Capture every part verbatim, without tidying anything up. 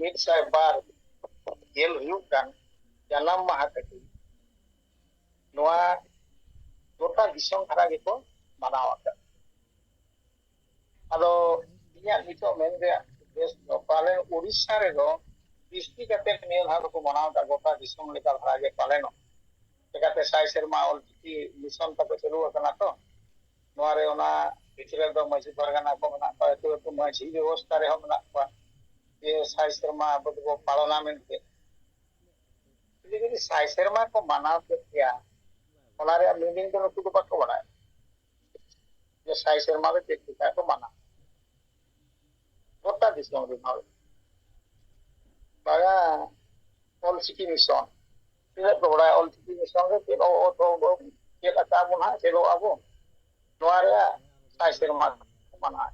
ᱢᱤᱫ ᱥᱟᱭ ᱵᱟᱨ ᱜᱮᱞ ᱦᱩᱭᱩᱜ ᱠᱟᱱ ᱡᱟᱱᱟᱢ ᱢᱟᱦᱟ ᱛᱟᱹᱠᱤᱱ, ᱱᱚᱣᱟ ᱜᱚᱴᱟ ᱫᱤᱥᱚᱢ ᱫᱷᱟᱨᱟ ᱜᱮᱠᱚ ᱢᱟᱱᱟᱣ ᱟᱠᱟᱫ᱾ ᱟᱫᱚ ᱤᱧᱟᱹᱜ ᱱᱤᱛᱚᱜ ᱢᱮᱱ ᱨᱮᱭᱟᱜ ᱩᱫᱽᱫᱮᱥ ᱫᱚ ᱯᱟᱞᱮᱱ ᱩᱲᱤᱥᱥᱟ ᱨᱮᱫᱚ ᱵᱤᱥᱛᱤ ᱠᱟᱛᱮ ᱱᱤᱭᱟᱹ ᱫᱷᱟᱣ ᱫᱚᱠᱚ ᱢᱟᱱᱟᱣ ᱮᱫᱟ, ᱜᱚᱴᱟ ᱫᱤᱥᱚᱢ ᱞᱮᱠᱟ ᱫᱷᱟᱨᱟ ᱜᱮ ᱯᱟᱞᱮᱱᱚᱜ᱾ ᱪᱮᱠᱟᱛᱮ ᱥᱟᱭ ᱥᱮᱨᱢᱟ ᱚᱞᱪᱤᱠᱤ ᱢᱤᱥᱚᱱ ᱛᱟᱠᱚ ᱪᱟᱹᱞᱩ ᱟᱠᱟᱱᱟ ᱛᱚ, ᱱᱚᱣᱟ ᱨᱮ ᱚᱱᱟ ᱵᱷᱤᱛᱨᱤ ᱨᱮᱫᱚ ᱢᱟᱹᱡᱷᱤ ᱯᱟᱨᱜᱟᱱᱟ ᱠᱚ ᱢᱮᱱᱟᱜ ᱠᱚᱣᱟ, ᱟᱹᱛᱩ ᱟᱹᱛᱩ ᱢᱟᱹᱡᱷᱤ ᱵᱮᱵᱚᱥᱛᱷᱟ ᱨᱮᱦᱚᱸ ᱢᱮᱱᱟᱜ ᱠᱚᱣᱟ᱾ ᱡᱮ ᱥᱟᱭ ᱥᱮᱨᱢᱟ ᱟᱵᱚ ᱫᱚᱵᱚ ᱯᱟᱞᱚᱱᱟ ᱢᱮᱱᱛᱮ᱾ ᱡᱩᱫᱤ ᱡᱩᱫᱤ ᱥᱟᱭ ᱥᱮᱨᱢᱟ ᱠᱚ ᱢᱟᱱᱟᱣ ᱠᱮᱫ ᱜᱮᱭᱟ, ᱚᱱᱟ ᱨᱮᱭᱟᱜ ᱢᱤᱱᱤᱝ ᱫᱚ ᱱᱩᱠᱩ ᱫᱚ ᱵᱟᱠᱚ ᱵᱟᱲᱟᱭᱟ᱾ ᱡᱮ ᱥᱟᱭ ᱥᱮᱨᱢᱟ ᱫᱚ ᱪᱮᱫ ᱞᱮᱠᱟ ᱠᱚ ᱢᱟᱱᱟᱣᱟ ᱜᱚᱴᱟ ᱫᱤᱥᱚᱢ ᱨᱮᱱ ᱦᱚᱲ᱾ ᱵᱟᱝᱟ, ᱚᱞᱪᱤᱠᱤ ᱢᱤᱥᱚᱱ ᱛᱤᱱᱟᱹᱜ ᱠᱚ ᱵᱟᱲᱟᱭᱟ? ᱚᱞᱪᱤᱠᱤ ᱢᱤᱥᱚᱱ ᱨᱮ ᱪᱮᱫ ᱚ- ᱚ- ᱚ- ᱚ- ᱪᱮᱫ ᱟᱠᱟᱫ ᱵᱚᱱ ᱦᱟᱸᱜ, ᱪᱮᱫᱚᱜ ᱟᱵᱚᱱ, ᱱᱚᱣᱟ ᱨᱮᱭᱟᱜ ᱥᱟᱭ ᱥᱮᱨᱢᱟ ᱠᱚ ᱢᱟᱱᱟᱣᱟ᱾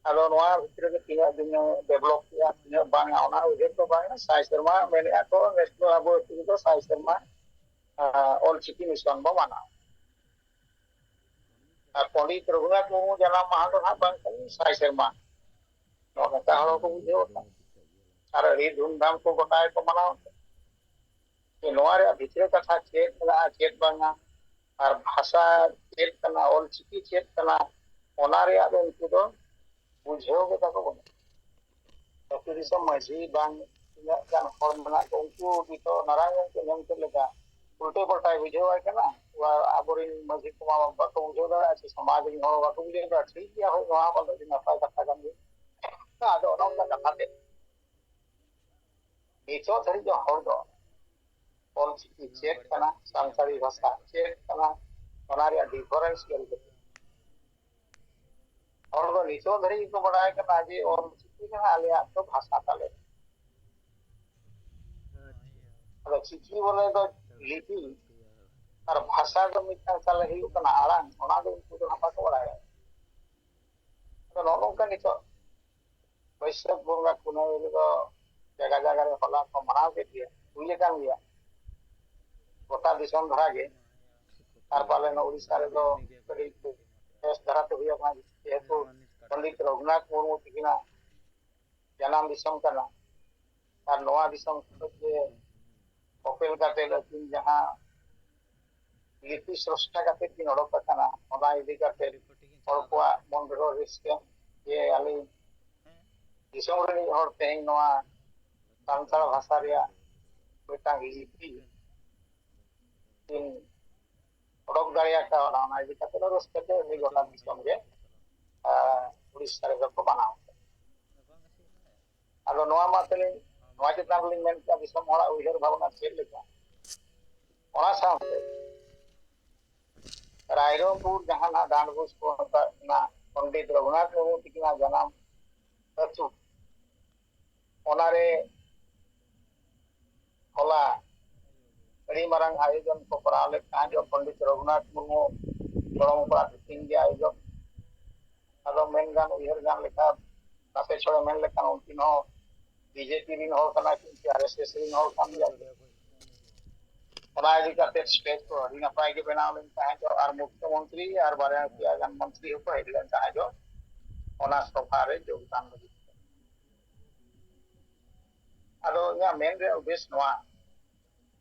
ᱟᱫᱚ ᱱᱚᱣᱟ ᱵᱷᱤᱛᱨᱤ ᱨᱮ ᱛᱤᱱᱟᱹᱜ ᱫᱤᱱ ᱰᱮᱵᱷᱞᱚᱯ ᱠᱮᱜᱼᱟ, ᱛᱤᱱᱟᱹᱜ ᱵᱟᱝᱟ, ᱚᱱᱟ ᱩᱭᱦᱟᱹᱨ ᱫᱚ ᱵᱟᱝᱟ᱾ ᱥᱟᱭ ᱥᱮᱨᱢᱟ ᱢᱮᱱᱮᱫᱼᱟ ᱠᱚ, ᱱᱮᱥ ᱫᱚ ᱟᱵᱚ ᱟᱹᱛᱩ ᱨᱮᱫᱚ ᱥᱟᱭ ᱥᱮᱨᱢᱟ ᱚᱞᱪᱤᱠᱤ ᱢᱤᱥᱚᱱ ᱵᱚ ᱢᱟᱱᱟᱣᱟ᱾ ᱟᱨ ᱯᱚᱱᱰᱤᱛ ᱨᱚᱜᱷᱩᱱᱟᱛᱷ ᱢᱩᱨᱢᱩ ᱡᱟᱱᱟᱢ ᱢᱟᱦᱟ ᱫᱚ ᱦᱟᱸᱜ ᱵᱟᱝ ᱠᱟᱱᱟ ᱥᱟᱭ ᱥᱮᱨᱢᱟ᱾ ᱱᱚᱜᱼᱚ ᱱᱚᱝᱠᱟ ᱦᱚᱲ ᱦᱚᱸᱠᱚ ᱵᱩᱡᱷᱟᱹᱣ ᱟᱠᱟᱫ᱾ ᱟᱨ ᱟᱹᱰᱤ ᱫᱷᱩᱢᱫᱷᱟᱢ ᱠᱚ ᱜᱚᱴᱟ ᱜᱮᱠᱚ ᱢᱟᱱᱟᱣ ᱟᱠᱟᱫ᱾ ᱡᱮ ᱱᱚᱣᱟ ᱨᱮᱭᱟᱜ ᱵᱷᱤᱛᱨᱤ ᱠᱟᱛᱷᱟ ᱪᱮᱫ ᱢᱮᱱᱟᱜᱼᱟ, ᱪᱮᱫ ᱵᱟᱝᱟ, ᱟᱨ ᱵᱷᱟᱥᱟ ᱪᱮᱫ ᱠᱟᱱᱟ, ᱚᱞᱪᱤᱠᱤ ᱪᱮᱫ ᱠᱟᱱᱟ, ᱚᱱᱟ ᱨᱮᱭᱟᱜ ᱫᱚ ᱩᱱᱠᱩ ᱫᱚ ᱵᱩᱡᱷᱟᱹᱣ ᱜᱮ ᱛᱟᱠᱚ ᱵᱟᱹᱱᱩᱜᱼᱟ᱾ ᱟᱹᱛᱩ ᱫᱤᱥᱚᱢ ᱢᱟᱹᱡᱷᱤ ᱵᱟᱝ ᱛᱤᱱᱟᱹᱜ ᱜᱟᱱ ᱦᱚᱲ ᱢᱮᱱᱟᱜ ᱠᱚ, ᱩᱱᱠᱩ ᱱᱤᱛᱚᱜ ᱱᱟᱨᱟᱭᱚᱱ ᱜᱚᱢᱠᱮ ᱢᱮᱱ ᱠᱮᱫ ᱞᱮᱠᱟ ᱩᱞᱴᱟᱹ ᱯᱟᱞᱴᱟᱭ ᱵᱩᱡᱷᱟᱹᱣᱟᱭ ᱠᱟᱱᱟ᱾ ᱟᱵᱚᱨᱮᱱ ᱢᱟᱹᱡᱷᱤ ᱠᱚᱢᱟ ᱵᱟᱠᱚ ᱵᱩᱡᱷᱟᱹᱣ ᱫᱟᱲᱮᱭᱟᱜᱼᱟ, ᱥᱮ ᱥᱚᱢᱟᱡᱽ ᱨᱮᱱ ᱦᱚᱲ ᱵᱟᱠᱚ ᱵᱩᱡᱷᱟᱹᱣ ᱫᱟᱲᱮᱭᱟᱜᱼᱟ᱾ ᱴᱷᱤᱠ ᱜᱮᱭᱟ, ᱦᱳᱭ, ᱱᱚᱣᱟ ᱦᱚᱸ ᱟᱹᱰᱤ ᱱᱟᱯᱟᱭ ᱠᱟᱛᱷᱟ ᱠᱟᱱ ᱜᱮᱭᱟ᱾ ᱟᱫᱚ ᱚᱱᱮ ᱚᱱᱠᱟ ᱠᱟᱛᱷᱟ ᱛᱮ ᱱᱤᱛᱚᱜ ᱫᱷᱟᱹᱨᱤᱡ ᱫᱚ ᱦᱚᱲ ᱫᱚ ᱚᱞᱪᱤᱠᱤ ᱪᱮᱫ ᱠᱟᱱᱟ, ᱥᱟᱱᱛᱟᱲᱤ ᱵᱷᱟᱥᱟ ᱪᱮᱫ ᱠᱟᱱᱟ, ᱚᱱᱟ ᱨᱮᱭᱟᱜ ᱰᱤᱯᱷᱟᱨᱮᱱᱥ ᱧᱮᱞ ᱠᱟᱛᱮ ᱦᱚᱲ ᱫᱚ ᱱᱤᱛᱚᱜ ᱫᱷᱟᱹᱨᱤᱡ ᱜᱮᱠᱚ ᱵᱟᱲᱟᱭ ᱠᱟᱱᱟ ᱡᱮ ᱚᱞᱪᱤᱠᱤ ᱠᱟᱱᱟ ᱟᱞᱮᱭᱟᱜ ᱫᱚ ᱵᱷᱟᱥᱟ ᱛᱟᱞᱮ᱾ ᱟᱫᱚ ᱪᱤᱠᱤ ᱵᱚᱞᱮ ᱫᱚ ᱞᱤᱯᱤ ᱟᱨ ᱵᱷᱟᱥᱟ ᱫᱚ ᱢᱤᱫᱴᱟᱝ ᱛᱟᱞᱮ ᱦᱩᱭᱩᱜ ᱠᱟᱱᱟ ᱟᱲᱟᱝ, ᱚᱱᱟ ᱫᱚ ᱩᱱᱠᱩ ᱫᱚ ᱦᱟᱸᱜ ᱵᱟᱠᱚ ᱵᱟᱲᱟᱭᱟ᱾ ᱟᱫᱚ ᱱᱚᱜᱼᱚ ᱱᱚᱝᱠᱟ ᱱᱤᱛᱚᱜ ᱵᱟᱹᱭᱥᱟᱹᱠᱷ ᱵᱚᱸᱜᱟ ᱠᱩᱱᱟᱹᱢᱤ ᱨᱮᱫᱚ ᱡᱟᱭᱜᱟ ᱡᱟᱭᱜᱟ ᱨᱮ ᱦᱚᱞᱟ ᱠᱚ ᱢᱟᱱᱟᱣ ᱠᱮᱫ ᱜᱮᱭᱟ, ᱦᱩᱭ ᱟᱠᱟᱱ ᱜᱮᱭᱟ᱾ ᱜᱚᱴᱟ ᱫᱤᱥᱚᱢ ᱫᱷᱟᱨᱟ ᱜᱮ, ᱟᱨ ᱯᱟᱞᱮᱱ ᱩᱲᱤᱥᱥᱟ ᱨᱮᱫᱚ ᱠᱟᱹᱴᱤᱡ ᱵᱮᱥ ᱫᱷᱟᱨᱟ ᱛᱮ ᱦᱩᱭ ᱟᱠᱟᱱᱟ, ᱡᱮᱦᱮᱛᱩ ᱯᱚᱱᱰᱤᱛ ᱨᱚᱜᱷᱩᱱᱟᱛᱷ ᱢᱩᱨᱢᱩ ᱛᱤᱠᱤᱱᱟᱜ ᱡᱟᱱᱟᱢ ᱫᱤᱥᱚᱢ ᱠᱟᱱᱟ᱾ ᱟᱨ ᱱᱚᱣᱟ ᱫᱤᱥᱚᱢ ᱠᱷᱚᱱ ᱜᱮ ᱚᱯᱮᱞ ᱠᱟᱛᱮ ᱟᱹᱠᱤᱱ ᱡᱟᱦᱟᱸ ᱞᱤᱯᱤ ᱥᱨᱚᱥᱴᱟ ᱠᱟᱛᱮ ᱠᱤᱱ ᱚᱰᱚᱠ ᱟᱠᱟᱱᱟ, ᱚᱱᱟ ᱤᱫᱤ ᱠᱟᱛᱮ ᱦᱚᱲ ᱠᱚᱣᱟᱜ ᱢᱚᱱ ᱨᱮᱦᱚᱸ ᱨᱟᱹᱥᱠᱟᱹ ᱡᱮ ᱟᱹᱞᱤᱧ ᱫᱤᱥᱚᱢ ᱨᱤᱱᱤᱡ ᱦᱚᱲ ᱛᱮᱦᱮᱧ ᱱᱚᱣᱟ ᱥᱟᱱᱛᱟᱲ ᱵᱷᱟᱥᱟ ᱨᱮᱭᱟᱜ ᱢᱤᱫᱴᱟᱝ ᱞᱤᱯᱤ ᱠᱤᱱ ᱚᱰᱚᱠ ᱫᱟᱲᱮᱭᱟᱠᱟᱣᱱᱟ᱾ ᱚᱱᱟ ᱤᱫᱤ ᱠᱟᱛᱮ ᱫᱚ ᱨᱟᱹᱥᱠᱟᱹ ᱛᱮ ᱩᱱᱤ ᱜᱚᱴᱟ ᱫᱤᱥᱚᱢ ᱜᱮ, ᱟᱸ, ᱩᱲᱤᱥᱥᱟ ᱨᱮᱫᱚ ᱠᱚ ᱢᱟᱱᱟᱣ ᱠᱮᱫᱟ᱾ ᱟᱫᱚ ᱱᱚᱣᱟ ᱢᱟ ᱛᱟᱦᱞᱮ ᱱᱚᱣᱟ ᱪᱮᱛᱟᱱ ᱨᱮᱞᱤᱧ ᱢᱮᱱ ᱠᱮᱫᱟ, ᱫᱤᱥᱚᱢ ᱦᱚᱲᱟᱜ ᱩᱭᱦᱟᱹᱨ ᱵᱷᱟᱵᱽᱱᱟ ᱪᱮᱫ ᱞᱮᱠᱟ? ᱚᱱᱟ ᱥᱟᱶᱛᱮ ᱨᱟᱭᱨᱚᱝᱯᱩᱨ ᱡᱟᱦᱟᱸ ᱱᱟᱜ ᱰᱟᱸᱰᱵᱳᱥ ᱠᱚ ᱢᱮᱛᱟᱜ ᱠᱟᱱᱟ, ᱯᱚᱱᱰᱤᱛ ᱨᱚᱜᱷᱩᱱᱟᱛᱷ ᱢᱩᱨᱢᱩ ᱛᱤᱠᱤᱱᱟᱜ ᱡᱟᱱᱟᱢ ᱟᱹᱛᱩ, ᱚᱱᱟᱨᱮ ᱦᱚᱞᱟ ᱟᱹᱰᱤ ᱢᱟᱨᱟᱝ ᱟᱭᱳᱡᱚᱱ ᱠᱚ ᱠᱚᱨᱟᱣ ᱞᱮᱫ ᱛᱟᱦᱮᱸᱫ᱾ ᱯᱚᱱᱰᱤᱛ ᱨᱚᱜᱷᱩᱱᱟᱛᱷ ᱢᱩᱨᱢᱩ ᱜᱚᱲᱚᱢ ᱠᱚᱲᱟ ᱛᱤᱠᱤᱱ ᱜᱮ ᱟᱭᱳᱡᱚᱱ᱾ ᱟᱫᱚ ᱢᱮᱱ ᱜᱟᱱ, ᱩᱭᱦᱟᱹᱨ ᱜᱟᱱ ᱞᱮᱠᱟ, ᱱᱟᱥᱮ ᱪᱷᱚᱲᱮ ᱢᱮᱱ ᱞᱮᱠᱷᱟᱱ, ᱩᱱᱠᱤᱱ ᱦᱚᱸ ᱵᱤᱡᱮᱯᱤ ᱨᱤᱱ ᱦᱚᱲ ᱠᱟᱱᱟ ᱠᱤᱱ ᱥᱮ ᱟᱨ ᱮᱥ ᱮᱥ ᱨᱤᱱ ᱦᱚᱲ ᱠᱟᱱ ᱜᱮᱭᱟ ᱠᱤᱱ᱾ ᱚᱱᱟ ᱤᱫᱤ ᱠᱟᱛᱮ ᱥᱴᱮᱡ ᱠᱚ ᱟᱹᱰᱤ ᱱᱟᱯᱟᱭ ᱜᱮ ᱵᱮᱱᱟᱣ ᱞᱮᱱ ᱛᱟᱦᱮᱸᱫ᱾ ᱟᱨ ᱢᱩᱠᱷᱭᱚᱢᱚᱱᱛᱨᱤ ᱟᱨ ᱵᱟᱨᱭᱟ ᱯᱮᱭᱟ ᱜᱟᱱ ᱢᱚᱱᱛᱨᱤ ᱦᱚᱸᱠᱚ ᱦᱮᱡ ᱞᱮᱱ ᱛᱟᱦᱮᱸᱫ ᱚᱱᱟ ᱥᱚᱵᱷᱟ ᱨᱮ ᱡᱳᱜᱽᱫᱟᱱ ᱞᱟᱹᱜᱤᱫ᱾ ᱟᱫᱚ ᱤᱧᱟᱹᱜ ᱢᱮᱱ ᱨᱮᱭᱟᱜ ᱩᱫᱽᱫᱮᱥ ᱱᱚᱣᱟ,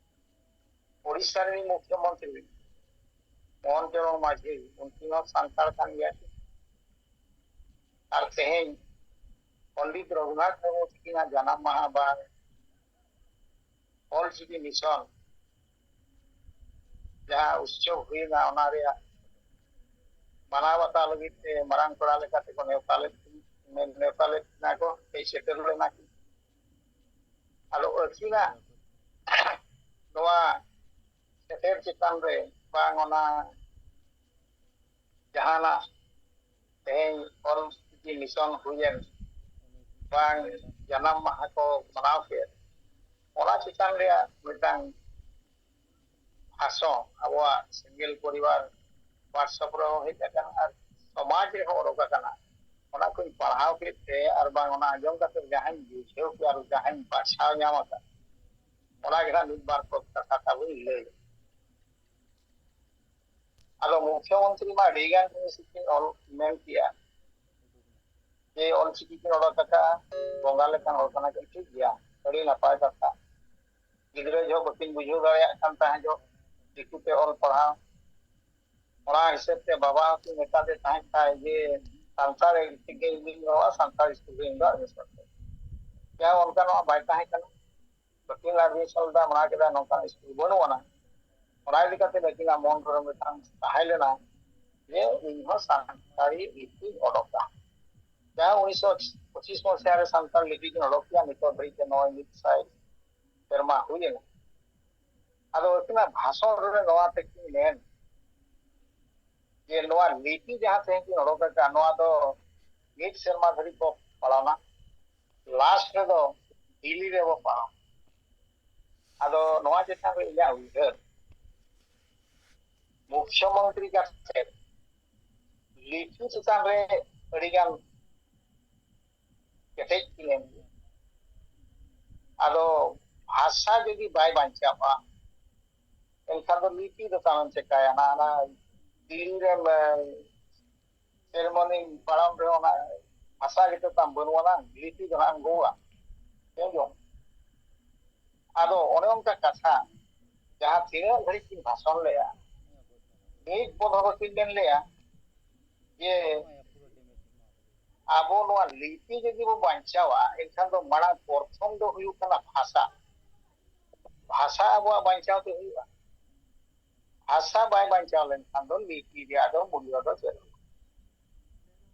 ᱳᱰᱤᱥᱟ ᱨᱤᱱ ᱢᱩᱠᱷᱭᱚᱢᱚᱱᱛᱨᱤ ᱢᱳᱦᱚᱱ ᱪᱚᱨᱚᱬ ᱢᱟᱹᱡᱷᱤ, ᱩᱱᱠᱤᱱ ᱦᱚᱸ ᱥᱟᱱᱛᱟᱲ ᱠᱟᱱ ᱜᱮᱭᱟ ᱠᱤᱱ᱾ ᱟᱨ ᱛᱮᱦᱮᱧ ᱯᱚᱱᱰᱤᱛ ᱨᱚᱜᱷᱩᱱᱟᱛᱷ ᱢᱩᱨᱢᱩ ᱛᱤᱠᱤᱱᱟᱜ ᱡᱟᱱᱟᱢ ᱢᱟᱦᱟ ᱵᱟᱨ ᱚᱞ ᱪᱤᱠᱤ ᱢᱤᱥᱚᱱ ᱡᱟᱦᱟᱸ ᱩᱛᱥᱚᱵ ᱦᱩᱭᱱᱟ, ᱚᱱᱟ ᱨᱮᱭᱟᱜ ᱢᱟᱱᱟᱣ ᱵᱟᱛᱟᱣ ᱞᱟᱹᱜᱤᱫ ᱛᱮ ᱢᱟᱨᱟᱝ ᱯᱮᱲᱟ ᱞᱮᱠᱟ ᱛᱮᱠᱚ ᱱᱮᱣᱛᱟ ᱞᱮᱫ, ᱱᱮᱣᱛᱟ ᱞᱮᱫ ᱠᱤᱱᱟ ᱠᱚ, ᱦᱮᱡ ᱥᱮᱴᱮᱨ ᱞᱮᱱᱟ ᱠᱤᱱ᱾ ᱟᱫᱚ ᱟᱹᱠᱤᱱᱟᱜ ᱱᱚᱣᱟ ᱥᱮᱴᱮᱨ ᱪᱮᱛᱟᱱ ᱨᱮ ᱵᱟᱝ ᱚᱱᱟ ᱡᱟᱦᱟᱱᱟᱜ ᱛᱮᱦᱮᱧ ᱚᱞ ᱪᱤᱠᱤ ᱢᱤᱥᱚᱱ ᱦᱩᱭᱮᱱ, ᱵᱟᱝ ᱡᱟᱱᱟᱢ ᱢᱟᱦᱟ ᱠᱚ ᱢᱟᱱᱟᱣ ᱠᱮᱫ, ᱚᱱᱟ ᱪᱮᱛᱟᱱ ᱨᱮᱭᱟᱜ ᱢᱤᱫᱴᱟᱝ ᱦᱟᱥᱚ ᱟᱵᱚᱣᱟᱜ ᱥᱮᱸᱜᱮᱞ ᱯᱚᱨᱤᱵᱟᱨ WhatsApp ᱨᱮᱦᱚᱸ ᱦᱮᱡ ᱟᱠᱟᱱᱟ ᱟᱨ ᱥᱚᱢᱟᱡᱽ ᱨᱮᱦᱚᱸ ᱚᱰᱚᱠ ᱟᱠᱟᱱᱟ᱾ ᱚᱱᱟ ᱠᱚᱧ ᱯᱟᱲᱦᱟᱣ ᱠᱮᱫ ᱛᱮ ᱟᱨ ᱵᱟᱝ ᱚᱱᱟ ᱟᱸᱡᱚᱢ ᱠᱟᱛᱮ ᱡᱟᱦᱟᱸᱧ ᱵᱩᱡᱷᱟᱹᱣ ᱠᱮᱫ ᱟᱨ ᱡᱟᱦᱟᱸᱧ ᱵᱟᱪᱷᱟᱣ ᱧᱟᱢ ᱟᱠᱟᱫ, ᱚᱱᱟ ᱜᱮ ᱦᱟᱸᱜ ᱢᱤᱫ ᱵᱟᱨ ᱯᱚᱫ ᱠᱟᱛᱷᱟ ᱛᱟᱵᱚᱧ ᱞᱟᱹᱭ᱾ ᱟᱫᱚ ᱢᱩᱠᱷᱭᱚᱢᱚᱱᱛᱨᱤ ᱢᱟ ᱟᱹᱰᱤ ᱜᱟᱱ ᱡᱤᱱᱤᱥ ᱠᱤᱱ ᱚᱞ ᱢᱮᱱ ᱠᱮᱜᱼᱟ, ᱡᱮ ᱚᱞᱪᱤᱠᱤ ᱠᱤᱱ ᱚᱰᱚᱠ ᱟᱠᱟᱫᱼᱟ, ᱵᱚᱸᱜᱟ ᱞᱮᱠᱟᱱ ᱦᱚᱲ ᱠᱟᱱᱟ ᱠᱤᱱ, ᱴᱷᱤᱠ ᱜᱮᱭᱟ, ᱟᱹᱰᱤ ᱱᱟᱯᱟᱭ ᱠᱟᱛᱷᱟ᱾ ᱜᱤᱫᱽᱨᱟᱹ ᱡᱚᱦᱚᱜ ᱵᱟᱹᱠᱤᱱ ᱵᱩᱡᱷᱟᱹᱣ ᱫᱟᱲᱮᱭᱟᱜ ᱠᱟᱱ ᱛᱟᱦᱮᱸ ᱡᱚᱦᱚᱜ ᱫᱤᱠᱩ ᱛᱮ ᱚᱞ ᱯᱟᱲᱦᱟᱣ, ᱚᱱᱟ ᱦᱤᱥᱟᱹᱵ ᱛᱮ ᱵᱟᱵᱟ ᱦᱚᱸᱠᱤᱱ ᱢᱮᱛᱟᱫᱮ ᱛᱟᱦᱮᱸᱫ ᱛᱟᱭ ᱡᱮ ᱥᱟᱱᱛᱟᱲ ᱛᱮᱜᱮ ᱤᱧ ᱫᱩᱧ ᱨᱚᱲᱟ, ᱥᱟᱱᱛᱟᱲ ᱥᱠᱩᱞ ᱨᱮ ᱤᱧ ᱫᱚ ᱟᱫᱢᱤᱥᱚᱱ ᱠᱟᱹᱧ᱾ ᱡᱟᱦᱟᱸ ᱚᱱᱠᱟᱱᱟᱜ ᱵᱟᱭ ᱛᱟᱦᱮᱸ ᱠᱟᱱᱟ, ᱵᱟᱹᱠᱤᱱ ᱟᱫᱢᱤᱥᱚᱱ ᱞᱮᱫᱟ, ᱢᱟᱱᱟ ᱠᱮᱫᱟ ᱱᱚᱝᱠᱟᱱ ᱥᱠᱩᱞ ᱵᱟᱹᱱᱩᱜ ᱟᱱᱟ᱾ ᱚᱱᱟ ᱤᱫᱤ ᱠᱟᱛᱮ ᱟᱹᱠᱤᱱᱟᱜ ᱢᱚᱱ ᱨᱮ ᱢᱤᱫᱴᱟᱝ ᱛᱟᱦᱮᱸ ᱞᱮᱱᱟ ᱡᱮ ᱤᱧ ᱦᱚᱸ ᱥᱟᱱᱛᱟᱲᱤ ᱞᱤᱯᱤᱧ ᱚᱰᱚᱠᱟ᱾ ᱡᱟᱦᱟᱸ ᱩᱱᱤᱥᱥᱚ ᱯᱚᱸᱪᱤᱥ ᱢᱚᱥᱤᱦᱟ ᱨᱮ ᱥᱟᱱᱛᱟᱲ ᱞᱤᱯᱤ ᱠᱤᱱ ᱚᱰᱚᱠ ᱠᱮᱫᱟ, ᱱᱤᱛᱚᱜ ᱫᱷᱟᱹᱨᱤᱡ ᱛᱮ ᱱᱚᱜᱼᱚᱭ ᱢᱤᱫ ᱥᱟᱭ ᱥᱮᱨᱢᱟ ᱦᱩᱭ ᱮᱱᱟ᱾ ᱟᱫᱚ ᱟᱹᱠᱤᱱᱟᱜ ᱵᱷᱟᱥᱚᱱ ᱨᱮ ᱱᱚᱣᱟ ᱛᱮᱠᱤᱱ ᱢᱮᱱ ᱡᱮ ᱱᱚᱣᱟ ᱞᱤᱯᱤ ᱡᱟᱦᱟᱸ ᱛᱮᱦᱮᱧ ᱠᱤᱱ ᱚᱰᱚᱠ ᱟᱠᱟᱫ, ᱱᱚᱣᱟ ᱫᱚ ᱢᱤᱫ ᱥᱮᱨᱢᱟ ᱫᱷᱟᱹᱨᱤᱡ ᱵᱚ ᱯᱟᱞᱚᱱᱟ, ᱞᱟᱥᱴ ᱨᱮᱫᱚ ᱫᱤᱞᱤ ᱨᱮᱵᱚ ᱯᱟᱞᱚᱱᱟ᱾ ᱟᱫᱚ ᱱᱚᱣᱟ ᱪᱮᱛᱟᱱ ᱨᱮ ᱤᱧᱟᱹᱜ ᱩᱭᱦᱟᱹᱨ, ᱢᱩᱠᱷᱭᱚᱢᱚᱱᱛᱨᱤ ᱠᱟᱛᱮ ᱞᱤᱯᱤ ᱪᱮᱛᱟᱱ ᱨᱮ ᱟᱹᱰᱤᱜᱟᱱ ᱠᱮᱴᱮᱡ ᱠᱤᱱ ᱮᱢ ᱜᱮᱭᱟ᱾ ᱟᱫᱚ ᱵᱷᱟᱥᱟ ᱡᱩᱫᱤ ᱵᱟᱭ ᱵᱟᱧᱪᱟᱣᱟ, ᱮᱱᱠᱷᱟᱱ ᱫᱚ ᱞᱤᱯᱤ ᱫᱚ ᱛᱟᱢᱮᱢ ᱪᱮᱠᱟᱭᱟ? ᱚᱱᱟ, ᱚᱱᱟ ᱫᱤᱞᱤ ᱨᱮᱢ, ᱮ, ᱥᱮᱨᱢᱚᱱᱤ ᱯᱟᱲᱟᱢ ᱨᱮ ᱚᱱᱟ ᱵᱷᱟᱥᱟ ᱜᱮᱛᱚ ᱛᱟᱢ ᱵᱟᱹᱱᱩᱜ ᱟᱱᱟ, ᱞᱤᱯᱤ ᱫᱚ ᱦᱟᱸᱜ ᱮᱢ ᱜᱚᱜᱼᱟ᱾ ᱵᱩᱡᱷᱟᱹᱣ? ᱟᱫᱚ ᱚᱱᱮ ᱚᱱᱠᱟ ᱠᱟᱛᱷᱟ, ᱡᱟᱦᱟᱸ ᱛᱤᱱᱟᱹᱜ ᱜᱷᱟᱹᱲᱤᱡ ᱠᱤᱱ ᱵᱷᱟᱥᱚᱱ ᱞᱮᱜᱼᱟ, ᱢᱤᱫ ᱯᱚᱫᱷᱚ ᱵᱟᱹᱠᱤᱱ ᱢᱮᱱ ᱞᱮᱜᱼᱟ ᱡᱮ ᱟᱵᱚ ᱱᱚᱣᱟ ᱞᱤᱯᱤ ᱡᱩᱫᱤ ᱵᱚ ᱵᱟᱧᱪᱟᱣᱟ, ᱮᱱᱠᱷᱟᱱ ᱫᱚ ᱢᱟᱲᱟᱝ ᱯᱨᱚᱛᱷᱚᱢ ᱫᱚ ᱦᱩᱭᱩᱜ ᱠᱟᱱᱟ ᱵᱷᱟᱥᱟ᱾ ᱵᱷᱟᱥᱟ ᱟᱵᱚᱣᱟᱜ ᱵᱟᱧᱪᱟᱣ ᱛᱮ ᱦᱩᱭᱩᱜᱼᱟ᱾ ᱵᱷᱟᱥᱟ ᱵᱟᱭ ᱵᱟᱧᱪᱟᱣ ᱞᱮᱱᱠᱷᱟᱱ ᱫᱚ ᱞᱤᱯᱤ ᱨᱮᱭᱟᱜ ᱫᱚ ᱢᱩᱞᱞᱚ ᱫᱚ ᱪᱮᱫ ᱦᱚᱸ ᱵᱟᱹᱱᱩᱜᱼᱟ᱾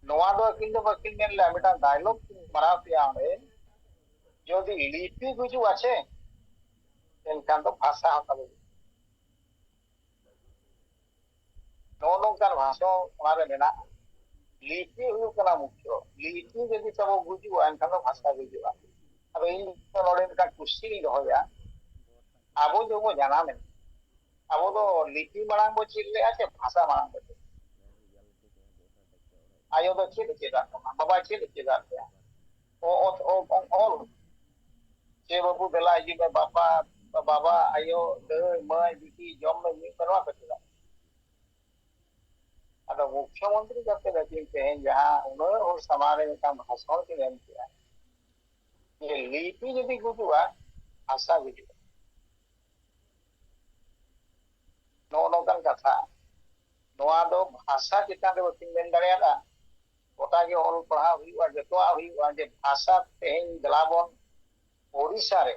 ᱱᱚᱣᱟ ᱫᱚ ᱟᱹᱠᱤᱱ ᱫᱚ ᱵᱟᱹᱠᱤᱱ ᱢᱮᱱ ᱞᱮᱫᱟ, ᱢᱤᱫᱴᱟᱝ ᱰᱟᱭᱞᱚᱜ ᱠᱤᱱ ᱢᱟᱨᱟᱣ ᱠᱮᱜᱼᱟ ᱚᱸᱰᱮ, ᱡᱩᱫᱤ ᱞᱤᱯᱤ ᱜᱩᱡᱩᱜᱼᱟ ᱥᱮ, ᱮᱱᱠᱷᱟᱱ ᱫᱚ ᱵᱷᱟᱥᱟ ᱦᱚᱸ ᱛᱟᱵᱚ ᱜᱩᱡᱩᱜᱼᱟ᱾ ᱱᱚᱜᱼᱚ ᱱᱚᱝᱠᱟᱱ ᱵᱷᱟᱥᱚᱱ ᱚᱱᱟᱨᱮ ᱢᱮᱱᱟᱜᱼᱟ᱾ ᱞᱤᱯᱤ ᱦᱩᱭᱩᱜ ᱠᱟᱱᱟ ᱢᱩᱠᱷᱭᱚ᱾ ᱞᱤᱯᱤ ᱡᱩᱫᱤ ᱛᱟᱵᱚ ᱜᱩᱡᱩᱜᱼᱟ, ᱮᱱᱠᱷᱟᱱ ᱫᱚ ᱵᱷᱟᱥᱟ ᱜᱩᱡᱩᱜᱼᱟ᱾ ᱟᱫᱚ ᱤᱧ ᱫᱚ ᱱᱚᱰᱮ ᱢᱤᱫᱴᱟᱝ ᱠᱩᱥᱪᱮᱱ ᱤᱧ ᱫᱚᱦᱚᱭᱟ, ᱟᱵᱚ ᱡᱚᱠᱷᱚᱱ ᱵᱚ ᱡᱟᱱᱟᱢ ᱮᱱᱟ, ᱟᱵᱚ ᱫᱚ ᱞᱤᱯᱤ ᱢᱟᱲᱟᱝ ᱵᱚ ᱪᱮᱫ ᱞᱮᱜᱼᱟ ᱥᱮ ᱵᱷᱟᱥᱟ ᱢᱟᱲᱟᱝ ᱵᱚ ᱪᱮᱫ ᱞᱮᱜᱼᱟ? ᱟᱭᱳ ᱫᱚ ᱪᱮᱫ ᱮ ᱪᱮᱫ ᱟᱫ ᱵᱚᱱᱟ? ᱵᱟᱵᱟ ᱪᱮᱫ ᱮ ᱪᱮᱫ ᱟᱫ ᱯᱮᱭᱟ? ᱚ-, ᱚ-, ᱚ-, ᱚ-, ᱚᱞ᱾ ᱪᱮ ᱵᱟᱹᱵᱩ ᱫᱮᱞᱟ ᱦᱤᱡᱩᱜ ᱢᱮ, ᱵᱟᱵᱟ, ᱵᱟᱵᱟ, ᱟᱭᱳ, ᱫᱟᱹᱭ, ᱢᱟᱹᱭ, ᱵᱤᱴᱤ, ᱡᱚᱢ ᱢᱮ, ᱧᱩᱭ ᱢᱮ, ᱱᱚᱣᱟ ᱠᱚ ᱪᱮᱫ ᱟᱫ? ᱟᱫᱚ ᱢᱩᱠᱷᱭᱚᱢᱚᱱᱛᱨᱤ ᱠᱟᱛᱮ ᱟᱹᱠᱤᱱ ᱛᱮᱦᱮᱧ ᱡᱟᱦᱟᱸ ᱩᱱᱟᱹᱜ ᱦᱚᱲ ᱥᱟᱢᱟᱝ ᱨᱮ ᱢᱤᱫᱴᱟᱝ ᱵᱷᱟᱥᱚᱱ ᱠᱤᱱ ᱮᱢ ᱠᱮᱜᱼᱟ, ᱡᱮ ᱞᱤᱯᱤ ᱡᱩᱫᱤ ᱜᱩᱡᱩᱜᱼᱟ, ᱵᱷᱟᱥᱟ ᱜᱩᱡᱩᱜᱼᱟ᱾ ᱱᱚᱜᱼᱚ ᱱᱚᱝᱠᱟᱱ ᱠᱟᱛᱷᱟ᱾ ᱱᱚᱣᱟ ᱫᱚ ᱵᱷᱟᱥᱟ ᱪᱮᱛᱟᱱ ᱨᱮ ᱵᱟᱹᱠᱤᱱ ᱢᱮᱱ ᱫᱟᱲᱮᱭᱟᱫᱟ᱾ ᱜᱚᱴᱟ ᱜᱮ ᱚᱞ ᱯᱟᱲᱦᱟᱣ ᱦᱩᱭᱩᱜᱼᱟ, ᱡᱚᱛᱚᱣᱟᱜ ᱦᱩᱭᱩᱜᱼᱟ, ᱡᱮ ᱵᱷᱟᱥᱟ ᱛᱮᱦᱮᱧ ᱫᱮᱞᱟ ᱵᱚᱱ ᱳᱰᱤᱥᱟ ᱨᱮ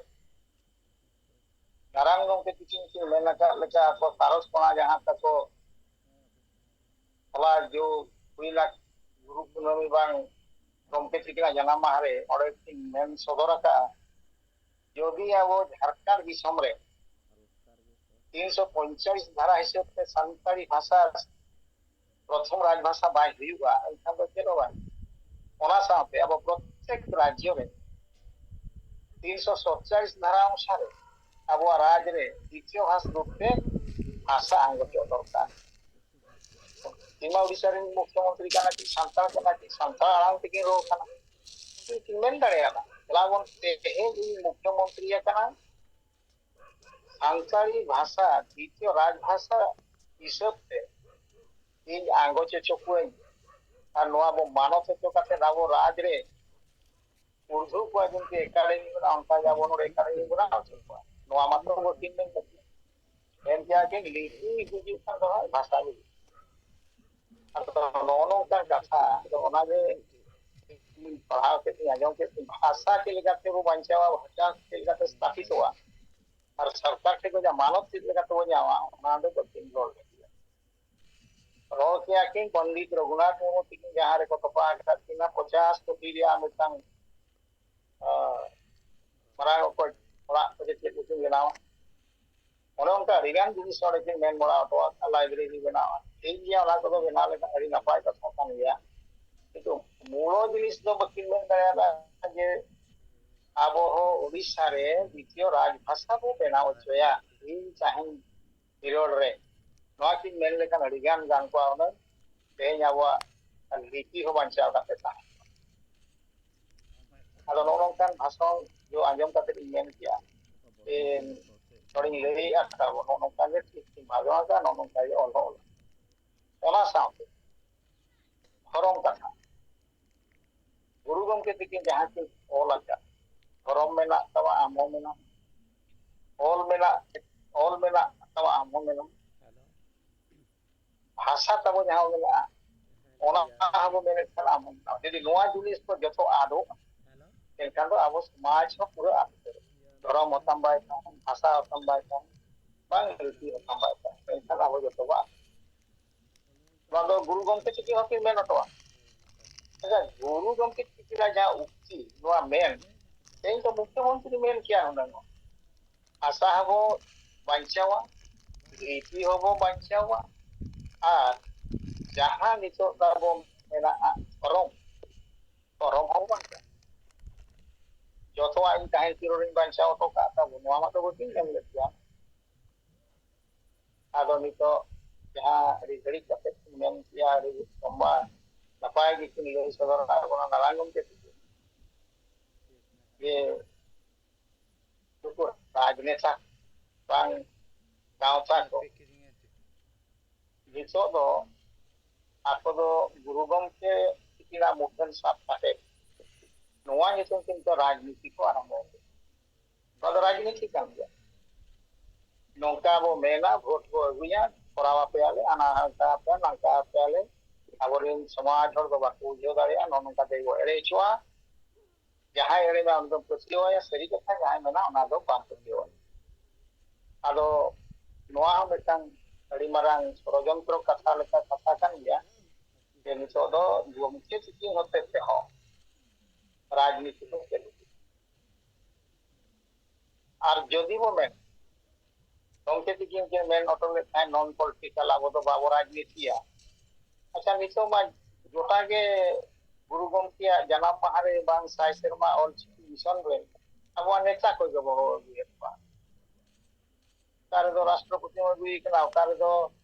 ᱢᱟᱨᱟᱝ ᱜᱚᱢᱠᱮ ᱛᱤᱠᱤᱱ ᱠᱤᱱ ᱢᱮᱱ ᱟᱠᱟᱫ ᱞᱮᱠᱟ, ᱟᱠᱚ ᱥᱟᱨᱚᱥ ᱠᱚᱬᱟ ᱡᱟᱦᱟᱸ ᱛᱟᱠᱚ ᱦᱚᱞᱟ ᱡᱚ ᱦᱩᱭ ᱞᱟᱠ ᱜᱩᱨᱩ ᱠᱩᱱᱟᱹᱢᱤ ᱵᱟᱝ ᱜᱚᱢᱠᱮ ᱛᱤᱠᱤᱱᱟᱜ ᱡᱟᱱᱟᱢ ᱢᱟᱦᱟ ᱨᱮ ᱚᱸᱰᱮ ᱠᱤᱱ ᱢᱮᱱ ᱥᱚᱫᱚᱨ ᱟᱠᱟᱫᱼᱟ, ᱡᱩᱫᱤ ᱟᱵᱚ ᱡᱷᱟᱲᱠᱷᱚᱸᱰ ᱫᱤᱥᱚᱢ ᱨᱮ ᱛᱤᱱᱥᱚ ᱯᱚᱧᱪᱟᱥ ᱫᱷᱟᱨᱟ ᱦᱤᱥᱟᱹᱵ ᱛᱮ ᱥᱟᱱᱛᱟᱲᱤ ᱵᱷᱟᱥᱟ ᱯᱨᱚᱛᱷᱚᱢ ᱨᱟᱡᱽ ᱵᱷᱟᱥᱟ ᱵᱟᱭ ᱦᱩᱭᱩᱜᱼᱟ, ᱮᱱᱠᱷᱟᱱ ᱫᱚ ᱪᱮᱫ ᱦᱚᱸ ᱵᱟᱝ᱾ ᱚᱱᱟ ᱥᱟᱶᱛᱮ ᱟᱵᱚ ᱯᱨᱚᱛᱮᱠ ᱨᱟᱡᱽᱡᱚ ᱨᱮ ᱛᱤᱱᱥᱚ ᱥᱚᱛᱪᱟᱞᱤᱥ ᱫᱷᱟᱨᱟ ᱚᱱᱩᱥᱟᱨᱮ ᱟᱵᱚᱣᱟᱜ ᱨᱟᱡᱽ ᱨᱮ ᱫᱤᱛᱤᱭᱚ ᱵᱷᱟᱥ ᱨᱩᱯ ᱛᱮ ᱵᱷᱟᱥᱟ ᱟᱬᱜᱚᱪᱚᱜ ᱫᱚᱨᱠᱟᱨ᱾ ᱤᱧ ᱢᱟ ᱩᱲᱤᱥᱥᱟ ᱨᱮᱱ ᱢᱩᱠᱷᱭᱚᱢᱚᱱᱛᱨᱤ ᱠᱟᱱᱟ, ᱪᱮᱫ ᱥᱟᱱᱛᱟᱲ ᱠᱟᱱᱟ, ᱪᱮᱫ ᱥᱟᱱᱛᱟᱲ ᱟᱲᱟᱝ ᱛᱮᱜᱤᱧ ᱨᱚᱲ ᱠᱟᱱᱟ, ᱠᱤᱱᱛᱩ ᱢᱮᱱ ᱫᱟᱲᱮᱭᱟᱜᱼᱟ, ᱫᱮᱞᱟ ᱵᱚᱱ, ᱛᱮᱦᱮᱧ ᱤᱧ ᱢᱩᱠᱷᱭᱚᱢᱚᱱᱛᱨᱤ ᱟᱠᱟᱱᱟ, ᱥᱟᱱᱛᱟᱲᱤ ᱵᱷᱟᱥᱟ ᱫᱤᱛᱤᱭᱚ ᱨᱟᱡᱽ ᱵᱷᱟᱥᱟ ᱦᱤᱥᱟᱹᱵ ᱛᱮ ᱤᱧ ᱟᱸᱜᱚᱪ ᱦᱚᱪᱚ ᱠᱚᱣᱟᱹᱧ, ᱟᱨ ᱱᱚᱣᱟ ᱵᱚ ᱢᱟᱱᱚᱛ ᱦᱚᱪᱚ ᱠᱟᱛᱮ ᱟᱵᱚ ᱨᱟᱡᱽ ᱨᱮ ᱩᱨᱫᱷᱩ ᱠᱚᱣᱟ, ᱡᱮᱢᱛᱤ ᱮᱠᱟᱰᱮᱢᱤ ᱢᱮᱱᱟᱜᱼᱟ, ᱚᱱᱠᱟ ᱜᱮ ᱟᱵᱚ ᱱᱚᱰᱮ ᱮᱠᱟᱰᱮᱢᱤ ᱵᱮᱱᱟᱣ ᱦᱚᱪᱚ ᱠᱚᱣᱟ᱾ ᱱᱚᱣᱟ ᱢᱟᱛᱨᱚ ᱵᱟᱹᱠᱤᱱ ᱢᱮᱱ ᱠᱟᱛᱮ ᱮᱱ ᱡᱟᱜᱮ ᱞᱤᱯᱤ ᱜᱩᱡᱩᱜ ᱠᱟᱱ ᱨᱮᱦᱚᱸ ᱵᱷᱟᱥᱟ ᱜᱩᱡᱩᱜ᱾ ᱟᱫᱚ ᱱᱚᱜᱼᱚ ᱱᱚᱝᱠᱟᱱ ᱠᱟᱛᱷᱟ, ᱟᱫᱚ ᱚᱱᱟᱜᱮ ᱤᱧ ᱯᱟᱲᱦᱟᱣ ᱠᱮᱫ ᱛᱤᱧ, ᱟᱸᱡᱚᱢ ᱠᱮᱫ ᱛᱤᱧ, ᱵᱷᱟᱥᱟ ᱪᱮᱫ ᱞᱮᱠᱟᱛᱮ ᱵᱚ ᱵᱟᱧᱪᱟᱣᱟ, ᱵᱷᱟᱥᱟ ᱪᱮᱫ ᱞᱮᱠᱟᱛᱮ ᱥᱛᱷᱟᱯᱤᱛᱚᱜᱼᱟ, ᱟᱨ ᱥᱚᱨᱠᱟᱨ ᱴᱷᱮᱱ ᱠᱷᱚᱱᱟᱜ ᱢᱟᱱᱚᱛ ᱪᱮᱫ ᱞᱮᱠᱟᱛᱮ ᱵᱚ ᱧᱟᱢᱟ, ᱚᱱᱟ ᱫᱚ ᱵᱟᱹᱠᱤᱱ ᱨᱚᱲ ᱞᱮᱫᱟ᱾ ᱨᱚᱲ ᱠᱮᱭᱟ ᱠᱤᱱ ᱯᱚᱱᱰᱤᱛ ᱨᱚᱜᱷᱩᱱᱟᱛᱷ ᱢᱩᱨᱢᱩ ᱛᱤᱠᱤᱱ ᱡᱟᱦᱟᱸ ᱨᱮᱠᱚ ᱛᱚᱯᱟ ᱟᱠᱟᱫ ᱠᱤᱱᱟ, ᱯᱚᱪᱟᱥ ᱠᱳᱴᱤ ᱨᱮᱭᱟᱜ ᱢᱤᱫᱴᱟᱝ, ᱟᱸ, ᱢᱟᱨᱟᱝ ᱚᱠᱚᱡ ᱚᱲᱟᱜ ᱠᱚ ᱪᱮᱫ ᱠᱚᱠᱤᱱ ᱵᱮᱱᱟᱣᱟ᱾ ᱚᱱᱮ ᱚᱱᱠᱟ ᱟᱹᱰᱤᱜᱟᱱ ᱡᱤᱱᱤᱥ ᱚᱸᱰᱮ ᱠᱤᱱ ᱢᱮᱱ ᱵᱟᱲᱟ ᱦᱚᱴᱚ ᱟᱠᱟᱫ, ᱞᱟᱭᱵᱨᱮᱨᱤ ᱵᱮᱱᱟᱣᱟ, ᱴᱷᱤᱠ ᱜᱮᱭᱟ, ᱚᱱᱟ ᱠᱚᱫᱚ ᱵᱮᱱᱟᱣ ᱞᱮᱠᱷᱟᱱ ᱟᱹᱰᱤ ᱱᱟᱯᱟᱭ ᱠᱟᱛᱷᱟ ᱠᱟᱱ ᱜᱮᱭᱟ, ᱠᱤᱱᱛᱩ ᱢᱩᱞᱚ ᱡᱤᱱᱤᱥ ᱫᱚ ᱵᱟᱹᱠᱤᱱ ᱢᱮᱱ ᱫᱟᱲᱮᱭᱟᱫᱟ ᱡᱮ ᱟᱵᱚ ᱦᱚᱸ ᱩᱲᱤᱥᱥᱟ ᱨᱮ ᱫᱤᱛᱤᱭᱚ ᱨᱟᱡᱽ ᱵᱷᱟᱥᱟ ᱵᱚ ᱵᱮᱱᱟᱣ ᱦᱚᱪᱚᱭᱟ, ᱤᱧ ᱪᱟᱦᱮᱧ ᱠᱷᱮᱞᱳᱰ ᱨᱮ᱾ ᱱᱚᱣᱟ ᱠᱤᱱ ᱢᱮᱱ ᱞᱮᱠᱷᱟᱱ ᱟᱹᱰᱤ ᱜᱟᱱ ᱜᱟᱱ ᱠᱚᱜᱼᱟ ᱦᱩᱱᱟᱹᱝ, ᱛᱮᱦᱮᱧ ᱟᱵᱚᱣᱟᱜ ᱞᱤᱯᱤ ᱦᱚᱸ ᱵᱟᱧᱪᱟᱣ ᱠᱟᱛᱮ ᱛᱟᱦᱮᱸ ᱠᱚᱜᱼᱟ᱾ ᱟᱫᱚ ᱱᱚᱜᱼᱚ ᱱᱚᱝᱠᱟᱱ ᱵᱷᱟᱥᱚᱱ ᱡᱚ ᱟᱸᱡᱚᱢ ᱠᱟᱛᱮ ᱤᱧ ᱢᱮᱱ ᱠᱮᱜᱼᱟ, ᱡᱮ ᱱᱚᱰᱮᱧ ᱞᱟᱹᱭᱮᱜᱼᱟ, ᱱᱚᱜᱼᱚ ᱱᱚᱝᱠᱟ ᱜᱮ ᱴᱷᱤᱠ ᱤᱧ ᱵᱷᱟᱵᱽᱱᱟ ᱠᱟᱜᱼᱟ, ᱱᱚᱜᱼᱚ ᱱᱚᱝᱠᱟ ᱜᱮ ᱚᱞᱚᱜ᱾ ᱚᱱᱟ ᱥᱟᱶᱛᱮ ᱫᱷᱚᱨᱚᱢ ᱠᱟᱛᱷᱟ, ᱜᱩᱨᱩ ᱜᱚᱢᱠᱮ ᱛᱤᱠᱤᱱ ᱡᱟᱦᱟᱸ ᱠᱤᱱ ᱚᱞ ᱟᱠᱟᱫ, ᱫᱷᱚᱨᱚᱢ ᱢᱮᱱᱟᱜ ᱛᱟᱢᱟ, ᱟᱢ ᱦᱚᱸ ᱢᱮᱱᱟᱢ, ᱚᱞ ᱢᱮᱱᱟᱜ, ᱚᱞ ᱢᱮᱱᱟᱜ ᱛᱟᱢᱟ, ᱟᱢ ᱦᱚᱸ ᱢᱮᱱᱟᱢ, ᱵᱷᱟᱥᱟ ᱛᱟᱵᱚ ᱡᱟᱦᱟᱸ ᱢᱮᱱᱟᱜᱼᱟ, ᱚᱱᱟ ᱦᱚᱸᱵᱚ ᱢᱮᱱᱮᱫ ᱠᱷᱟᱱ ᱟᱢ ᱦᱚᱸ ᱢᱮᱱᱟᱢ᱾ ᱡᱩᱫᱤ ᱱᱚᱣᱟ ᱡᱤᱱᱤᱥ ᱠᱚ ᱡᱚᱛᱚ ᱟᱫᱚᱜᱼᱟ, ᱮᱱᱠᱷᱟᱱ ᱫᱚ ᱟᱵᱚ ᱥᱚᱢᱟᱡᱽ ᱦᱚᱸ ᱯᱩᱨᱟᱹ ᱟᱫ ᱩᱛᱟᱹᱨᱚᱜᱼᱟ᱾ ᱫᱷᱚᱨᱚᱢ ᱦᱚᱸ ᱛᱟᱢ ᱵᱟᱭ ᱛᱟᱦᱮᱱ, ᱵᱷᱟᱥᱟ ᱦᱚᱸ ᱛᱟᱢ ᱵᱟᱭ ᱛᱟᱦᱮᱱ, ᱵᱟᱝ ᱨᱤᱛᱤ ᱦᱚᱸ ᱛᱟᱢ ᱵᱟᱭ ᱛᱟᱦᱮᱱ, ᱮᱱᱠᱷᱟᱱ ᱟᱵᱚ ᱡᱚᱛᱚ ᱵᱚ ᱟᱫ᱾ ᱱᱚᱣᱟ ᱫᱚ ᱜᱩᱨᱩ ᱜᱚᱢᱠᱮ ᱛᱤᱠᱤᱱ ᱦᱚᱸᱠᱤᱱ ᱢᱮᱱ ᱦᱚᱴᱚᱣᱟ᱾ ᱟᱪᱪᱷᱟ, ᱜᱩᱨᱩ ᱜᱚᱢᱠᱮ ᱛᱤᱠᱤᱱᱟᱜ ᱡᱟᱦᱟᱸ ᱩᱠᱛᱤ, ᱱᱚᱣᱟ ᱢᱮᱱ, ᱛᱮᱦᱮᱧ ᱫᱚ ᱢᱩᱠᱷᱭᱚᱢᱚᱱᱛᱨᱤ ᱢᱮᱱ ᱠᱮᱭᱟ ᱦᱩᱱᱟᱹᱝ᱾ ᱵᱷᱟᱥᱟ ᱦᱚᱸᱵᱚ ᱵᱟᱧᱪᱟᱣᱟ, ᱞᱤᱯᱤ ᱦᱚᱸᱵᱚ ᱵᱟᱧᱪᱟᱣᱟ, ᱟᱨ ᱡᱟᱦᱟᱸ ᱱᱤᱛᱚᱜ ᱛᱟᱵᱚ ᱢᱮᱱᱟᱜᱼᱟ ᱫᱷᱚᱨᱚᱢ, ᱫᱷᱚᱨᱚᱢ ᱦᱚᱸᱵᱚ ᱵᱟᱧᱪᱟᱣᱟ᱾ ᱡᱚᱛᱚᱣᱟᱜ ᱤᱧ ᱛᱟᱦᱮᱸ ᱛᱤᱨ ᱨᱤᱧ ᱵᱟᱧᱪᱟᱣ ᱦᱚᱴᱚ ᱠᱟᱜ ᱛᱟᱵᱚ, ᱱᱚᱣᱟ ᱢᱟᱛᱚ ᱵᱟᱹᱠᱤᱱ ᱢᱮᱱ ᱞᱮᱫ ᱜᱮᱭᱟ᱾ ᱟᱫᱚ ᱱᱤᱛᱚᱜ ᱡᱟᱦᱟᱸ ᱟᱹᱰᱤ ᱜᱷᱟᱹᱲᱤᱡ ᱠᱟᱛᱮ ᱠᱤᱱ ᱢᱮᱱ ᱠᱮᱭᱟ, ᱟᱹᱰᱤ ᱞᱚᱢᱵᱟ ᱱᱟᱯᱟᱭ ᱜᱮᱠᱤᱱ ᱞᱟᱹᱭ ᱥᱚᱫᱚᱨ ᱟᱠᱟᱫ ᱵᱚᱱᱟ ᱱᱟᱨᱟᱭᱚᱱ ᱜᱚᱢᱠᱮ ᱛᱤᱠᱤᱱ, ᱡᱮ ᱱᱩᱠᱩ ᱨᱟᱡᱽᱱᱮᱛᱟ ᱵᱟᱝ ᱜᱟᱶᱛᱟ ᱠᱚ ᱱᱤᱛᱚᱜ ᱫᱚ ᱟᱠᱚ ᱫᱚ ᱜᱩᱨᱩ ᱜᱚᱢᱠᱮ ᱛᱤᱠᱤᱱᱟᱜ ᱢᱩᱴᱷᱟᱹᱱ ᱥᱟᱵ ᱠᱟᱛᱮ ᱱᱚᱣᱟ ᱧᱩᱛᱩᱢ ᱛᱮ ᱱᱤᱛᱚᱜ ᱨᱟᱡᱽᱱᱤᱛᱤ ᱠᱚ ᱟᱨᱟᱢᱵᱚ ᱟᱠᱟᱫᱟ᱾ ᱱᱚᱣᱟ ᱫᱚ ᱨᱟᱡᱽᱱᱤᱛᱤ ᱠᱟᱱ ᱜᱮᱭᱟ᱾ ᱱᱚᱝᱠᱟ ᱵᱚ ᱢᱮᱱᱟ, ᱵᱷᱳᱴ ᱵᱚ ᱟᱹᱜᱩᱭᱟ, ᱠᱚᱨᱟᱣ ᱟᱯᱮᱭᱟᱞᱮ, ᱦᱟᱱᱟ ᱦᱟᱱᱠᱟ ᱟᱯᱮ, ᱱᱟᱝᱠᱟ ᱟᱯᱮᱭᱟᱞᱮ᱾ ᱟᱵᱚᱨᱮᱱ ᱥᱚᱢᱟᱡᱽ ᱦᱚᱲ ᱫᱚ ᱵᱟᱠᱚ ᱵᱩᱡᱷᱟᱹᱣ ᱫᱟᱲᱮᱭᱟᱜᱼᱟ, ᱱᱚᱜᱼᱚ ᱱᱚᱝᱠᱟ ᱛᱮᱜᱮ ᱵᱚ ᱮᱲᱮ ᱦᱚᱪᱚᱜᱼᱟ᱾ ᱡᱟᱦᱟᱸᱭ ᱮᱲᱮ ᱢᱮᱱᱟ ᱩᱱᱤ ᱫᱚᱢ ᱯᱟᱹᱛᱭᱟᱹᱣ ᱟᱭᱟ, ᱥᱟᱹᱨᱤ ᱠᱟᱛᱷᱟ, ᱡᱟᱦᱟᱸᱭ ᱢᱮᱱᱟ ᱚᱱᱟ ᱫᱚ ᱵᱟᱢ ᱯᱟᱹᱛᱭᱟᱹᱣ ᱟᱭᱟ᱾ ᱟᱫᱚ ᱱᱚᱣᱟ ᱦᱚᱸ ᱢᱤᱫᱴᱟᱝ ᱟᱹᱰᱤ ᱢᱟᱨᱟᱝ ᱥᱚᱲᱚᱡᱚᱱᱛᱨᱚ ᱠᱟᱛᱷᱟ ᱞᱮᱠᱟ ᱠᱟᱛᱷᱟ ᱠᱟᱱ ᱜᱮᱭᱟ, ᱡᱮ ᱱᱤᱛᱚᱜ ᱫᱚ ᱜᱚᱢᱠᱮ ᱛᱤᱠᱤᱱ ᱦᱚᱛᱮ ᱛᱮᱦᱚᱸ ᱨᱟᱡᱽᱱᱤᱛᱤ ᱫᱚ ᱪᱟᱹᱞᱩᱜ ᱠᱟᱱᱟ᱾ ᱟᱨ ᱡᱩᱫᱤ ᱵᱚ ᱢᱮᱱ, ᱜᱚᱢᱠᱮ ᱛᱤᱠᱤᱱ ᱠᱤᱱ ᱢᱮᱱ ᱦᱚᱴᱚ ᱞᱮᱫ ᱛᱟᱦᱮᱸᱫ, non political, ᱟᱵᱚ ᱫᱚ ᱵᱟᱵᱚ ᱨᱟᱡᱽᱱᱤᱛᱤᱭᱟ᱾ ᱟᱪᱪᱷᱟ, ᱱᱤᱛᱚᱜ ᱢᱟ ᱜᱚᱴᱟ ᱜᱮ ᱜᱩᱨᱩ ᱜᱚᱢᱠᱮᱭᱟᱜ ᱡᱟᱱᱟᱢ ᱢᱟᱦᱟ ᱨᱮ ᱵᱟᱝ ᱥᱟᱭ ᱥᱮᱨᱢᱟ ᱚᱞ ᱪᱤᱠᱤ ᱢᱤᱥᱚᱱ ᱨᱮ ᱟᱵᱚᱣᱟᱜ ᱱᱮᱛᱟ ᱠᱚ ᱜᱮᱵᱚ ᱦᱚᱦᱚ ᱟᱹᱜᱩᱭᱮᱫ ᱠᱚᱣᱟ᱾ ᱚᱠᱟ ᱨᱮᱫᱚ ᱨᱟᱥᱴᱨᱚᱯᱚᱛᱤ ᱟᱹᱜᱩᱭᱮ ᱠᱟᱱᱟ, ᱚᱠᱟ ᱨᱮᱫᱚ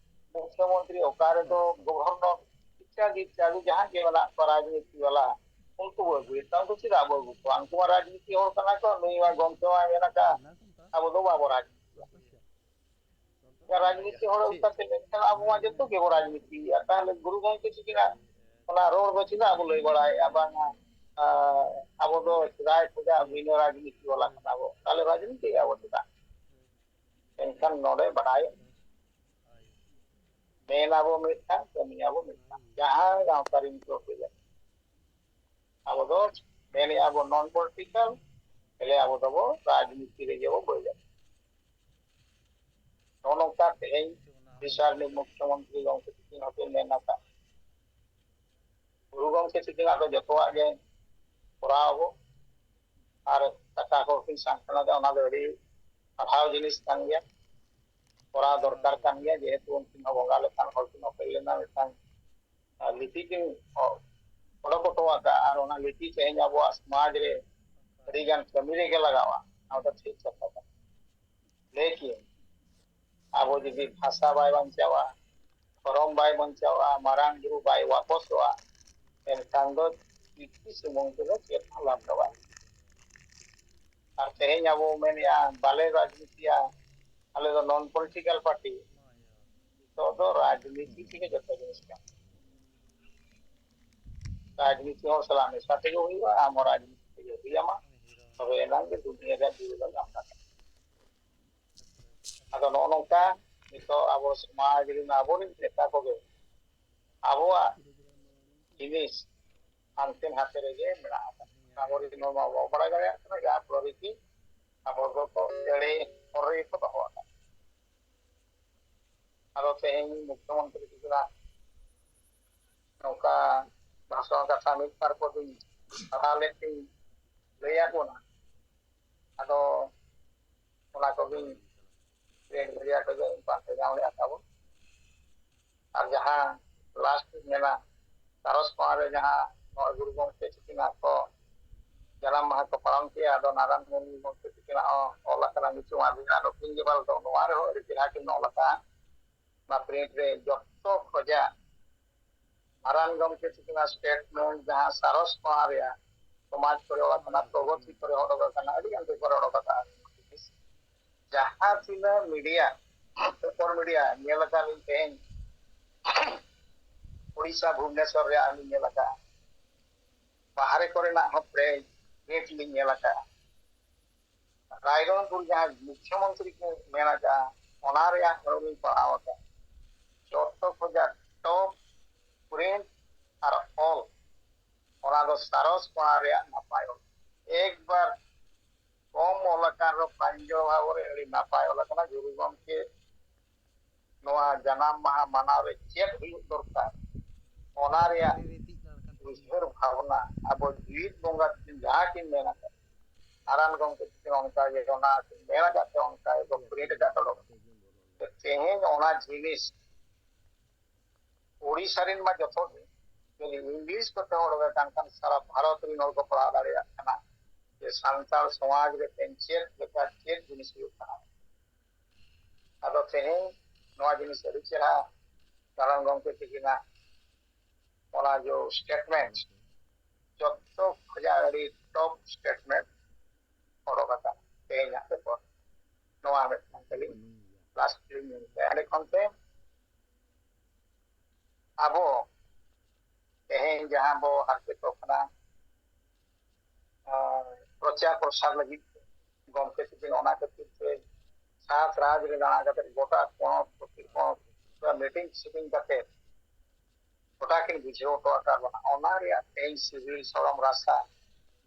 ᱢᱩᱠᱷᱭᱚᱢᱚᱱᱛᱨᱤ, ᱚᱠᱟ ᱨᱮᱫᱚ ᱜᱚᱵᱷᱚᱨᱱᱚᱨ, ᱤᱛᱛᱟᱫᱤ ᱤᱛᱛᱟᱫᱤ ᱡᱟᱦᱟᱸ ᱜᱮ ᱢᱮᱱᱟᱜ ᱠᱚᱣᱟ ᱨᱟᱡᱽᱱᱤᱛᱤ ᱵᱟᱞᱟ, ᱩᱱᱠᱩ ᱵᱚ ᱟᱹᱜᱩᱭᱮᱫ ᱠᱚᱣᱟ᱾ ᱩᱱᱠᱩ ᱪᱮᱫᱟᱜ ᱵᱚ ᱟᱹᱜᱩ ᱠᱚᱣᱟ? ᱩᱱᱠᱩ ᱢᱟ ᱨᱟᱡᱽᱱᱤᱛᱤ ᱦᱚᱲ ᱠᱟᱱᱟ ᱠᱚ, ᱱᱩᱭ ᱢᱟ ᱜᱚᱢᱠᱮ ᱢᱟ ᱢᱮᱱ ᱟᱠᱟᱫ, ᱟᱵᱚ ᱫᱚ ᱵᱟᱵᱚ ᱨᱟᱡᱽᱱᱤᱛᱤᱭᱟ᱾ ᱨᱟᱡᱽᱱᱤᱛᱤ ᱦᱚᱲ ᱩᱛᱟᱹᱨ ᱛᱮ ᱢᱮᱱᱠᱷᱟᱱ ᱟᱵᱚ ᱢᱟ ᱡᱚᱛᱚ ᱜᱮᱵᱚ ᱨᱟᱡᱽᱱᱤᱛᱤᱭᱮᱫᱼᱟ᱾ ᱛᱟᱦᱚᱞᱮ ᱜᱩᱨᱩ ᱜᱚᱢᱠᱮ ᱛᱤᱠᱤᱱᱟᱜ ᱚᱱᱟ ᱨᱚᱲ ᱫᱚ ᱪᱮᱫᱟᱜ ᱵᱚ ᱞᱟᱹᱭ ᱵᱟᱲᱟᱭᱮᱫᱼᱟ ᱵᱟᱝᱟ? ᱟᱵᱚ ᱫᱚ ᱥᱮᱫᱟᱭ ᱠᱷᱚᱱᱟᱜ ᱵᱤᱱᱟᱹ ᱨᱟᱡᱽᱱᱤᱛᱤ ᱵᱟᱞᱟ ᱠᱟᱱᱟ ᱵᱚ, ᱛᱟᱦᱚᱞᱮ ᱨᱟᱡᱽᱱᱤᱛᱤᱭᱮᱫᱼᱟ ᱵᱚ ᱪᱮᱫᱟᱜ? ᱮᱱᱠᱷᱟᱱ ᱱᱚᱰᱮ ᱵᱟᱰᱟᱭ, ᱢᱮᱱ ᱟᱵᱚ ᱢᱤᱫᱴᱟᱝ, ᱠᱟᱹᱢᱤ ᱟᱵᱚ ᱢᱤᱫᱴᱟᱝ᱾ ᱡᱟᱦᱟᱸ ᱜᱟᱶᱛᱟ ᱨᱤᱱ ᱠᱚ ᱦᱩᱭ ᱞᱮᱱ, ᱟᱵᱚ ᱫᱚ ᱢᱮᱱᱮᱫᱼᱟ ᱵᱚ non political, ᱛᱟᱦᱞᱮ ᱟᱵᱚ ᱫᱚᱵᱚ ᱨᱟᱡᱽᱱᱤᱛᱤ ᱨᱮᱜᱮ ᱵᱚ ᱵᱟᱹᱭ ᱞᱮᱱᱟ᱾ ᱱᱚᱜᱼᱚ ᱱᱚᱝᱠᱟ ᱛᱮᱦᱮᱧ ᱵᱤᱥᱟᱞ ᱨᱤᱱᱤᱡ ᱢᱩᱠᱷᱭᱚᱢᱚᱱᱛᱨᱤ ᱜᱚᱢᱠᱮ ᱛᱤᱠᱤᱱ ᱦᱚᱸᱠᱤᱱ ᱢᱮᱱ ᱟᱠᱟᱫ, ᱜᱩᱨᱩ ᱜᱚᱢᱠᱮ ᱛᱤᱠᱤᱱᱟᱜ ᱫᱚ ᱡᱚᱛᱚᱣᱟᱜ ᱜᱮ ᱠᱚᱨᱟᱣ ᱟᱵᱚ᱾ ᱟᱨ ᱠᱟᱛᱷᱟ ᱠᱚ ᱠᱤᱱ ᱥᱟᱱᱛᱟᱲ ᱫᱚ ᱚᱱᱟ ᱫᱚ ᱟᱹᱰᱤ ᱯᱟᱲᱦᱟᱣ ᱡᱤᱱᱤᱥ ᱠᱟᱱ ᱜᱮᱭᱟ, ᱠᱚᱨᱟᱣ ᱫᱚᱨᱠᱟᱨ ᱠᱟᱱ ᱜᱮᱭᱟ᱾ ᱡᱮᱦᱮᱛᱩ ᱩᱱᱠᱤᱱ ᱦᱚᱸ ᱵᱚᱸᱜᱟ ᱞᱮᱠᱟᱱ ᱦᱚᱲ ᱠᱤᱱ ᱚᱯᱮᱞ ᱞᱮᱱᱟ, ᱢᱤᱫᱴᱟᱝ ᱞᱤᱯᱤ ᱠᱤᱱ ᱚᱰᱚᱠ ᱦᱚᱴᱚ ᱟᱠᱟᱫᱼᱟ᱾ ᱟᱨ ᱚᱱᱟ ᱞᱤᱯᱤ ᱛᱮᱦᱮᱧ ᱟᱵᱚᱣᱟᱜ ᱥᱚᱢᱟᱡᱽ ᱨᱮ ᱟᱹᱰᱤ ᱜᱟᱱ ᱠᱟᱹᱢᱤ ᱨᱮᱜᱮ ᱞᱟᱜᱟᱣᱟ, ᱚᱱᱟ ᱫᱚ ᱴᱷᱤᱠ ᱠᱟᱛᱷᱟ ᱠᱟᱱᱟ᱾ ᱞᱮᱠᱤᱱ ᱟᱵᱚ ᱡᱩᱫᱤ ᱵᱷᱟᱥᱟ ᱵᱟᱭ ᱵᱟᱧᱪᱟᱣᱟ, ᱫᱷᱚᱨᱚᱢ ᱵᱟᱭ ᱵᱟᱧᱪᱟᱣᱟ, ᱢᱟᱨᱟᱝ ᱵᱩᱨᱩ ᱵᱟᱭ ᱣᱟᱯᱚᱥᱚᱜᱼᱟ, ᱮᱱᱠᱷᱟᱱ ᱫᱚ ᱪᱤᱠᱤ ᱥᱩᱢᱩᱝ ᱛᱮᱫᱚ ᱪᱮᱫ ᱦᱚᱸ ᱞᱟᱵᱷ ᱫᱚ ᱵᱟᱝ᱾ ᱟᱨ ᱛᱮᱦᱮᱧ ᱟᱵᱚ ᱢᱮᱱᱮᱫᱼᱟ ᱵᱟᱞᱮ ᱨᱟᱡᱽᱱᱤᱛᱤᱭᱟ, ᱟᱞᱮ ᱫᱚ non political party᱾ ᱱᱤᱛᱚᱜ ᱫᱚ ᱨᱟᱡᱽᱱᱤᱛᱤ ᱛᱮᱜᱮ ᱡᱚᱛᱚ ᱡᱤᱱᱤᱥ ᱠᱟᱱᱟ᱾ ᱨᱟᱡᱽᱱᱤᱛᱤ ᱦᱚᱲ ᱥᱟᱞᱟᱜ ᱢᱮᱥᱟ ᱛᱮᱜᱮ ᱦᱩᱭᱩᱜᱼᱟ, ᱟᱢ ᱦᱚᱸ ᱨᱟᱡᱽᱱᱤᱛᱤ ᱛᱮᱜᱮ ᱦᱩᱭ ᱟᱢᱟ, ᱛᱚᱵᱮ ᱮᱱᱟᱝ ᱜᱮ ᱫᱩᱱᱤᱭᱟᱹ ᱨᱮ ᱡᱤᱣᱤ ᱫᱚ ᱧᱟᱢ ᱫᱟᱲᱮᱭᱟᱜᱼᱟ᱾ ᱟᱫᱚ ᱱᱚᱜᱼᱚ ᱱᱚᱝᱠᱟ ᱱᱤᱛᱚᱜ ᱟᱵᱚ ᱥᱚᱢᱟᱡᱽ ᱨᱮᱱ ᱟᱵᱚᱨᱮᱱ ᱱᱮᱛᱟ ᱠᱚᱜᱮ ᱟᱵᱚᱣᱟᱜ ᱡᱤᱱᱤᱥ ᱦᱟᱱᱛᱮ ᱱᱟᱛᱮ ᱨᱮᱜᱮ ᱢᱮᱱᱟᱜ ᱟᱠᱟᱫᱟ᱾ ᱟᱵᱚᱨᱮᱱ ᱦᱚᱲ ᱢᱟ ᱵᱟᱵᱚ ᱵᱟᱲᱟᱭ ᱫᱟᱲᱮᱭᱟᱜ ᱠᱟᱱᱟ, ᱡᱟᱦᱟᱸ ᱯᱚᱨᱤᱥᱛᱷᱤᱛᱤ ᱟᱵᱚ ᱫᱚᱠᱚ ᱮᱲᱮ ᱦᱚᱨ ᱨᱮᱜᱮ ᱠᱚ ᱫᱚᱦᱚ ᱟᱠᱟᱫᱟ᱾ ᱟᱫᱚ ᱛᱮᱦᱮᱧ ᱢᱩᱠᱷᱭᱚᱢᱚᱱᱛᱨᱤ ᱛᱤᱠᱤᱱᱟᱜ ᱱᱚᱝᱠᱟ ᱵᱷᱟᱥᱚᱱ ᱠᱟᱛᱷᱟ ᱢᱤᱫ ᱵᱟᱨ ᱠᱚ ᱫᱩᱧ ᱯᱟᱲᱦᱟᱣ ᱞᱮᱫ ᱛᱤᱧ ᱞᱟᱹᱭᱟᱫ ᱵᱚᱱᱟ᱾ ᱟᱫᱚ ᱚᱱᱟ ᱠᱚᱜᱮᱧ ᱨᱮᱰ ᱢᱤᱰᱤᱭᱟ ᱠᱷᱚᱱ ᱯᱟᱱᱛᱮ ᱧᱟᱢ ᱞᱮᱫᱼᱟ ᱛᱟᱵᱚᱱ᱾ ᱟᱨ ᱡᱟᱦᱟᱸ ᱞᱟᱥᱴ ᱨᱤᱧ ᱢᱮᱱᱟ, ᱥᱟᱨᱚᱥ ᱢᱟᱦᱟ ᱨᱮ ᱡᱟᱦᱟᱸ ᱱᱚᱜᱼᱚᱭ ᱜᱩᱨᱩ ᱜᱚᱢᱠᱮ ᱛᱤᱠᱤᱱᱟᱜ ᱠᱚ ᱡᱟᱱᱟᱢ ᱢᱟᱦᱟ ᱠᱚ ᱯᱟᱞᱚᱱ ᱠᱮᱜᱼᱟ, ᱟᱫᱚ ᱱᱟᱨᱟᱭᱚᱱ ᱢᱩᱨᱢᱩ ᱜᱚᱢᱠᱮ ᱛᱤᱠᱤᱱᱟᱜ ᱦᱚᱸ ᱚᱞ ᱟᱠᱟᱱᱟ ᱧᱩᱛᱩᱢ ᱟᱹᱵᱤᱱᱟᱜ ᱱᱚᱠᱤᱱ ᱡᱮᱵᱟᱞ ᱫᱚ ᱱᱚᱣᱟ ᱨᱮᱦᱚᱸ ᱟᱹᱰᱤ ᱪᱮᱦᱨᱟ ᱠᱤᱱ ᱚᱞ ᱟᱠᱟᱫᱼᱟ᱾ ᱚᱱᱟ ᱯᱨᱤᱱᱴ ᱨᱮ ᱡᱚᱛᱚ ᱠᱷᱚᱡᱟᱜ ᱢᱟᱨᱟᱝ ᱜᱚᱢᱠᱮ ᱛᱤᱠᱤᱱᱟᱜ ᱥᱴᱮᱴᱢᱮᱱᱴ ᱡᱟᱦᱟᱸ ᱥᱟᱨᱚᱥ ᱢᱟᱦᱟ ᱨᱮᱭᱟᱜ ᱥᱚᱢᱟᱡᱽ ᱠᱚᱨᱮ ᱚᱞ ᱟᱠᱟᱱᱟ, ᱯᱨᱚᱜᱚᱛᱤ ᱠᱚᱨᱮ ᱚᱰᱚᱠ ᱟᱠᱟᱱᱟ, ᱟᱹᱰᱤ ᱜᱟᱱ ᱯᱮᱯᱟᱨ ᱚᱰᱚᱠ ᱟᱠᱟᱱᱟ᱾ ᱡᱟᱦᱟᱸ ᱛᱤᱱᱟᱹᱜ ᱢᱤᱰᱤᱭᱟ ᱯᱮᱯᱟᱨ ᱢᱤᱰᱤᱭᱟ ᱧᱮᱞ ᱟᱠᱟᱫ ᱞᱤᱧ ᱛᱮᱦᱮᱧ ᱩᱲᱤᱥᱥᱟ ᱵᱷᱩᱵᱽᱱᱮᱥᱚᱨ ᱨᱮᱭᱟᱜ ᱞᱤᱧ ᱧᱮᱞ ᱟᱠᱟᱫᱼᱟ, ᱵᱟᱦᱨᱮ ᱠᱚᱨᱮᱱᱟᱜ ᱦᱚᱸ ᱯᱨᱮᱥ ᱢᱤᱴ ᱞᱤᱧ ᱧᱮᱞ ᱟᱠᱟᱫᱼᱟ᱾ ᱨᱟᱭᱨᱚᱝᱯᱩᱨ ᱡᱟᱦᱟᱸ ᱢᱩᱠᱷᱭᱚᱢᱚᱱᱛᱨᱤ ᱠᱚ ᱢᱮᱱ ᱟᱠᱟᱫᱼᱟ, ᱚᱱᱟ ᱨᱮᱭᱟᱜ ᱦᱚᱸ ᱞᱤᱧ ᱯᱟᱲᱦᱟᱣ ᱟᱠᱟᱫᱼᱟ᱾ ᱡᱚᱛᱚ ᱠᱷᱚᱡᱟᱜ ᱴᱚᱯ ᱯᱨᱤᱱᱴ ᱟᱨ ᱚᱞ, ᱚᱱᱟ ᱫᱚ ᱥᱟᱨᱚᱥ ᱠᱚᱬᱟ ᱨᱮᱭᱟᱜ ᱱᱟᱯᱟᱭ ᱚᱞ᱾ ᱮᱠᱵᱟᱨ ᱠᱚᱢ ᱚᱞ ᱟᱠᱟᱱ ᱨᱮᱦᱚᱸ ᱯᱨᱟᱧᱡᱚᱞ ᱵᱷᱟᱵᱽ ᱨᱮ ᱟᱹᱰᱤ ᱱᱟᱯᱟᱭ ᱚᱞ ᱟᱠᱟᱱᱟ᱾ ᱜᱩᱨᱩ ᱜᱚᱢᱠᱮ ᱱᱚᱣᱟ ᱡᱟᱱᱟᱢ ᱢᱟᱦᱟ ᱢᱟᱱᱟᱣ ᱨᱮ ᱪᱮᱫ ᱦᱩᱭᱩᱜ ᱫᱚᱨᱠᱟᱨ, ᱚᱱᱟ ᱨᱮᱭᱟᱜ ᱩᱭᱦᱟᱹᱨ ᱵᱷᱟᱵᱽᱱᱟ, ᱟᱵᱚ ᱡᱤᱣᱤᱫ ᱵᱚᱸᱜᱟ ᱛᱟᱹᱠᱤᱱ ᱡᱟᱦᱟᱸ ᱠᱤᱱ ᱢᱮᱱ ᱟᱠᱟᱫ, ᱟᱨᱟᱱ ᱜᱚᱢᱠᱮ ᱛᱟᱹᱠᱤᱱ ᱚᱱᱠᱟ ᱜᱮ ᱚᱱᱟ ᱠᱤᱱ ᱢᱮᱱ ᱟᱠᱟᱫ ᱛᱮ ᱚᱱᱠᱟ ᱜᱮᱠᱚ ᱯᱨᱤᱱᱴ ᱟᱠᱟᱫ ᱚᱰᱚᱠ᱾ ᱛᱮᱦᱮᱧ ᱚᱱᱟ ᱡᱤᱱᱤᱥ ᱳᱰᱤᱥᱟ ᱨᱮᱱ ᱢᱟ ᱡᱚᱛᱚ ᱜᱮ, ᱡᱩᱫᱤ ᱤᱝᱞᱤᱥ ᱠᱚᱛᱮ ᱦᱚᱸ ᱚᱰᱚᱠ ᱟᱠᱟᱱ ᱠᱷᱟᱱ ᱥᱟᱨᱟ ᱵᱷᱟᱨᱚᱛ ᱨᱮᱱ ᱦᱚᱲ ᱠᱚ ᱯᱟᱲᱦᱟᱣ ᱫᱟᱲᱮᱭᱟᱜ ᱠᱟᱱᱟ ᱡᱮ ᱥᱟᱱᱛᱟᱲ ᱥᱚᱢᱟᱡᱽ ᱨᱮ ᱛᱮᱦᱮᱧ ᱪᱮᱫ ᱞᱮᱠᱟ ᱪᱮᱫ ᱡᱤᱱᱤᱥ ᱦᱩᱭᱩᱜ ᱠᱟᱱᱟ᱾ ᱟᱫᱚ ᱛᱮᱦᱮᱧ ᱱᱚᱣᱟ ᱡᱤᱱᱤᱥ ᱟᱹᱰᱤ ᱪᱮᱦᱨᱟ ᱫᱟᱲᱟᱱ ᱜᱚᱢᱠᱮ ᱛᱤᱠᱤᱱᱟᱜ ᱚᱱᱟ ᱡᱚ ᱥᱴᱮᱴᱢᱮᱱᱴ, ᱡᱚᱛᱚ ᱠᱷᱚᱡᱟᱜ ᱟᱹᱰᱤ ᱴᱚᱯ ᱥᱴᱮᱴᱢᱮᱱᱴ ᱚᱰᱚᱠ ᱟᱠᱟᱱᱟ ᱛᱮᱦᱮᱧᱟᱜ ᱯᱮᱯᱟᱨ᱾ ᱱᱚᱣᱟ ᱢᱤᱫᱴᱟᱝ ᱛᱮᱜᱮ ᱞᱟᱥᱴ ᱞᱤᱧ ᱧᱮᱞ ᱠᱮᱫᱟ᱾ ᱮᱸᱰᱮ ᱠᱷᱚᱱ ᱛᱮ ᱟᱵᱚ ᱛᱮᱦᱮᱧ ᱡᱟᱦᱟᱸ ᱵᱚ ᱦᱟᱨᱠᱮᱛᱚᱜ ᱠᱟᱱᱟ, ᱟᱨ ᱯᱨᱚᱪᱟᱨ ᱯᱨᱚᱥᱟᱨ ᱞᱟᱹᱜᱤᱫ ᱛᱮ ᱜᱚᱢᱠᱮ ᱛᱤᱠᱤᱱ ᱚᱱᱟ ᱠᱷᱟᱹᱛᱤᱨ ᱛᱮ ᱥᱟᱛ ᱨᱟᱡᱽ ᱨᱮ ᱫᱟᱬᱟ ᱠᱟᱛᱮ ᱜᱚᱴᱟ ᱯᱚᱱᱚᱛ ᱯᱨᱚᱛᱤ ᱯᱚᱱᱚᱛ ᱢᱤᱴᱤᱝ ᱥᱤᱴᱤᱝ ᱠᱟᱛᱮ ᱜᱚᱴᱟ ᱠᱤᱱ ᱵᱩᱡᱷᱟᱹᱣ ᱦᱚᱴᱚ ᱟᱠᱟᱫ ᱵᱚᱱᱟ᱾ ᱚᱱᱟ ᱨᱮᱭᱟᱜ ᱛᱮᱦᱮᱧ ᱥᱤᱵᱤᱞ ᱥᱚᱲᱚᱢ ᱨᱟᱥᱟ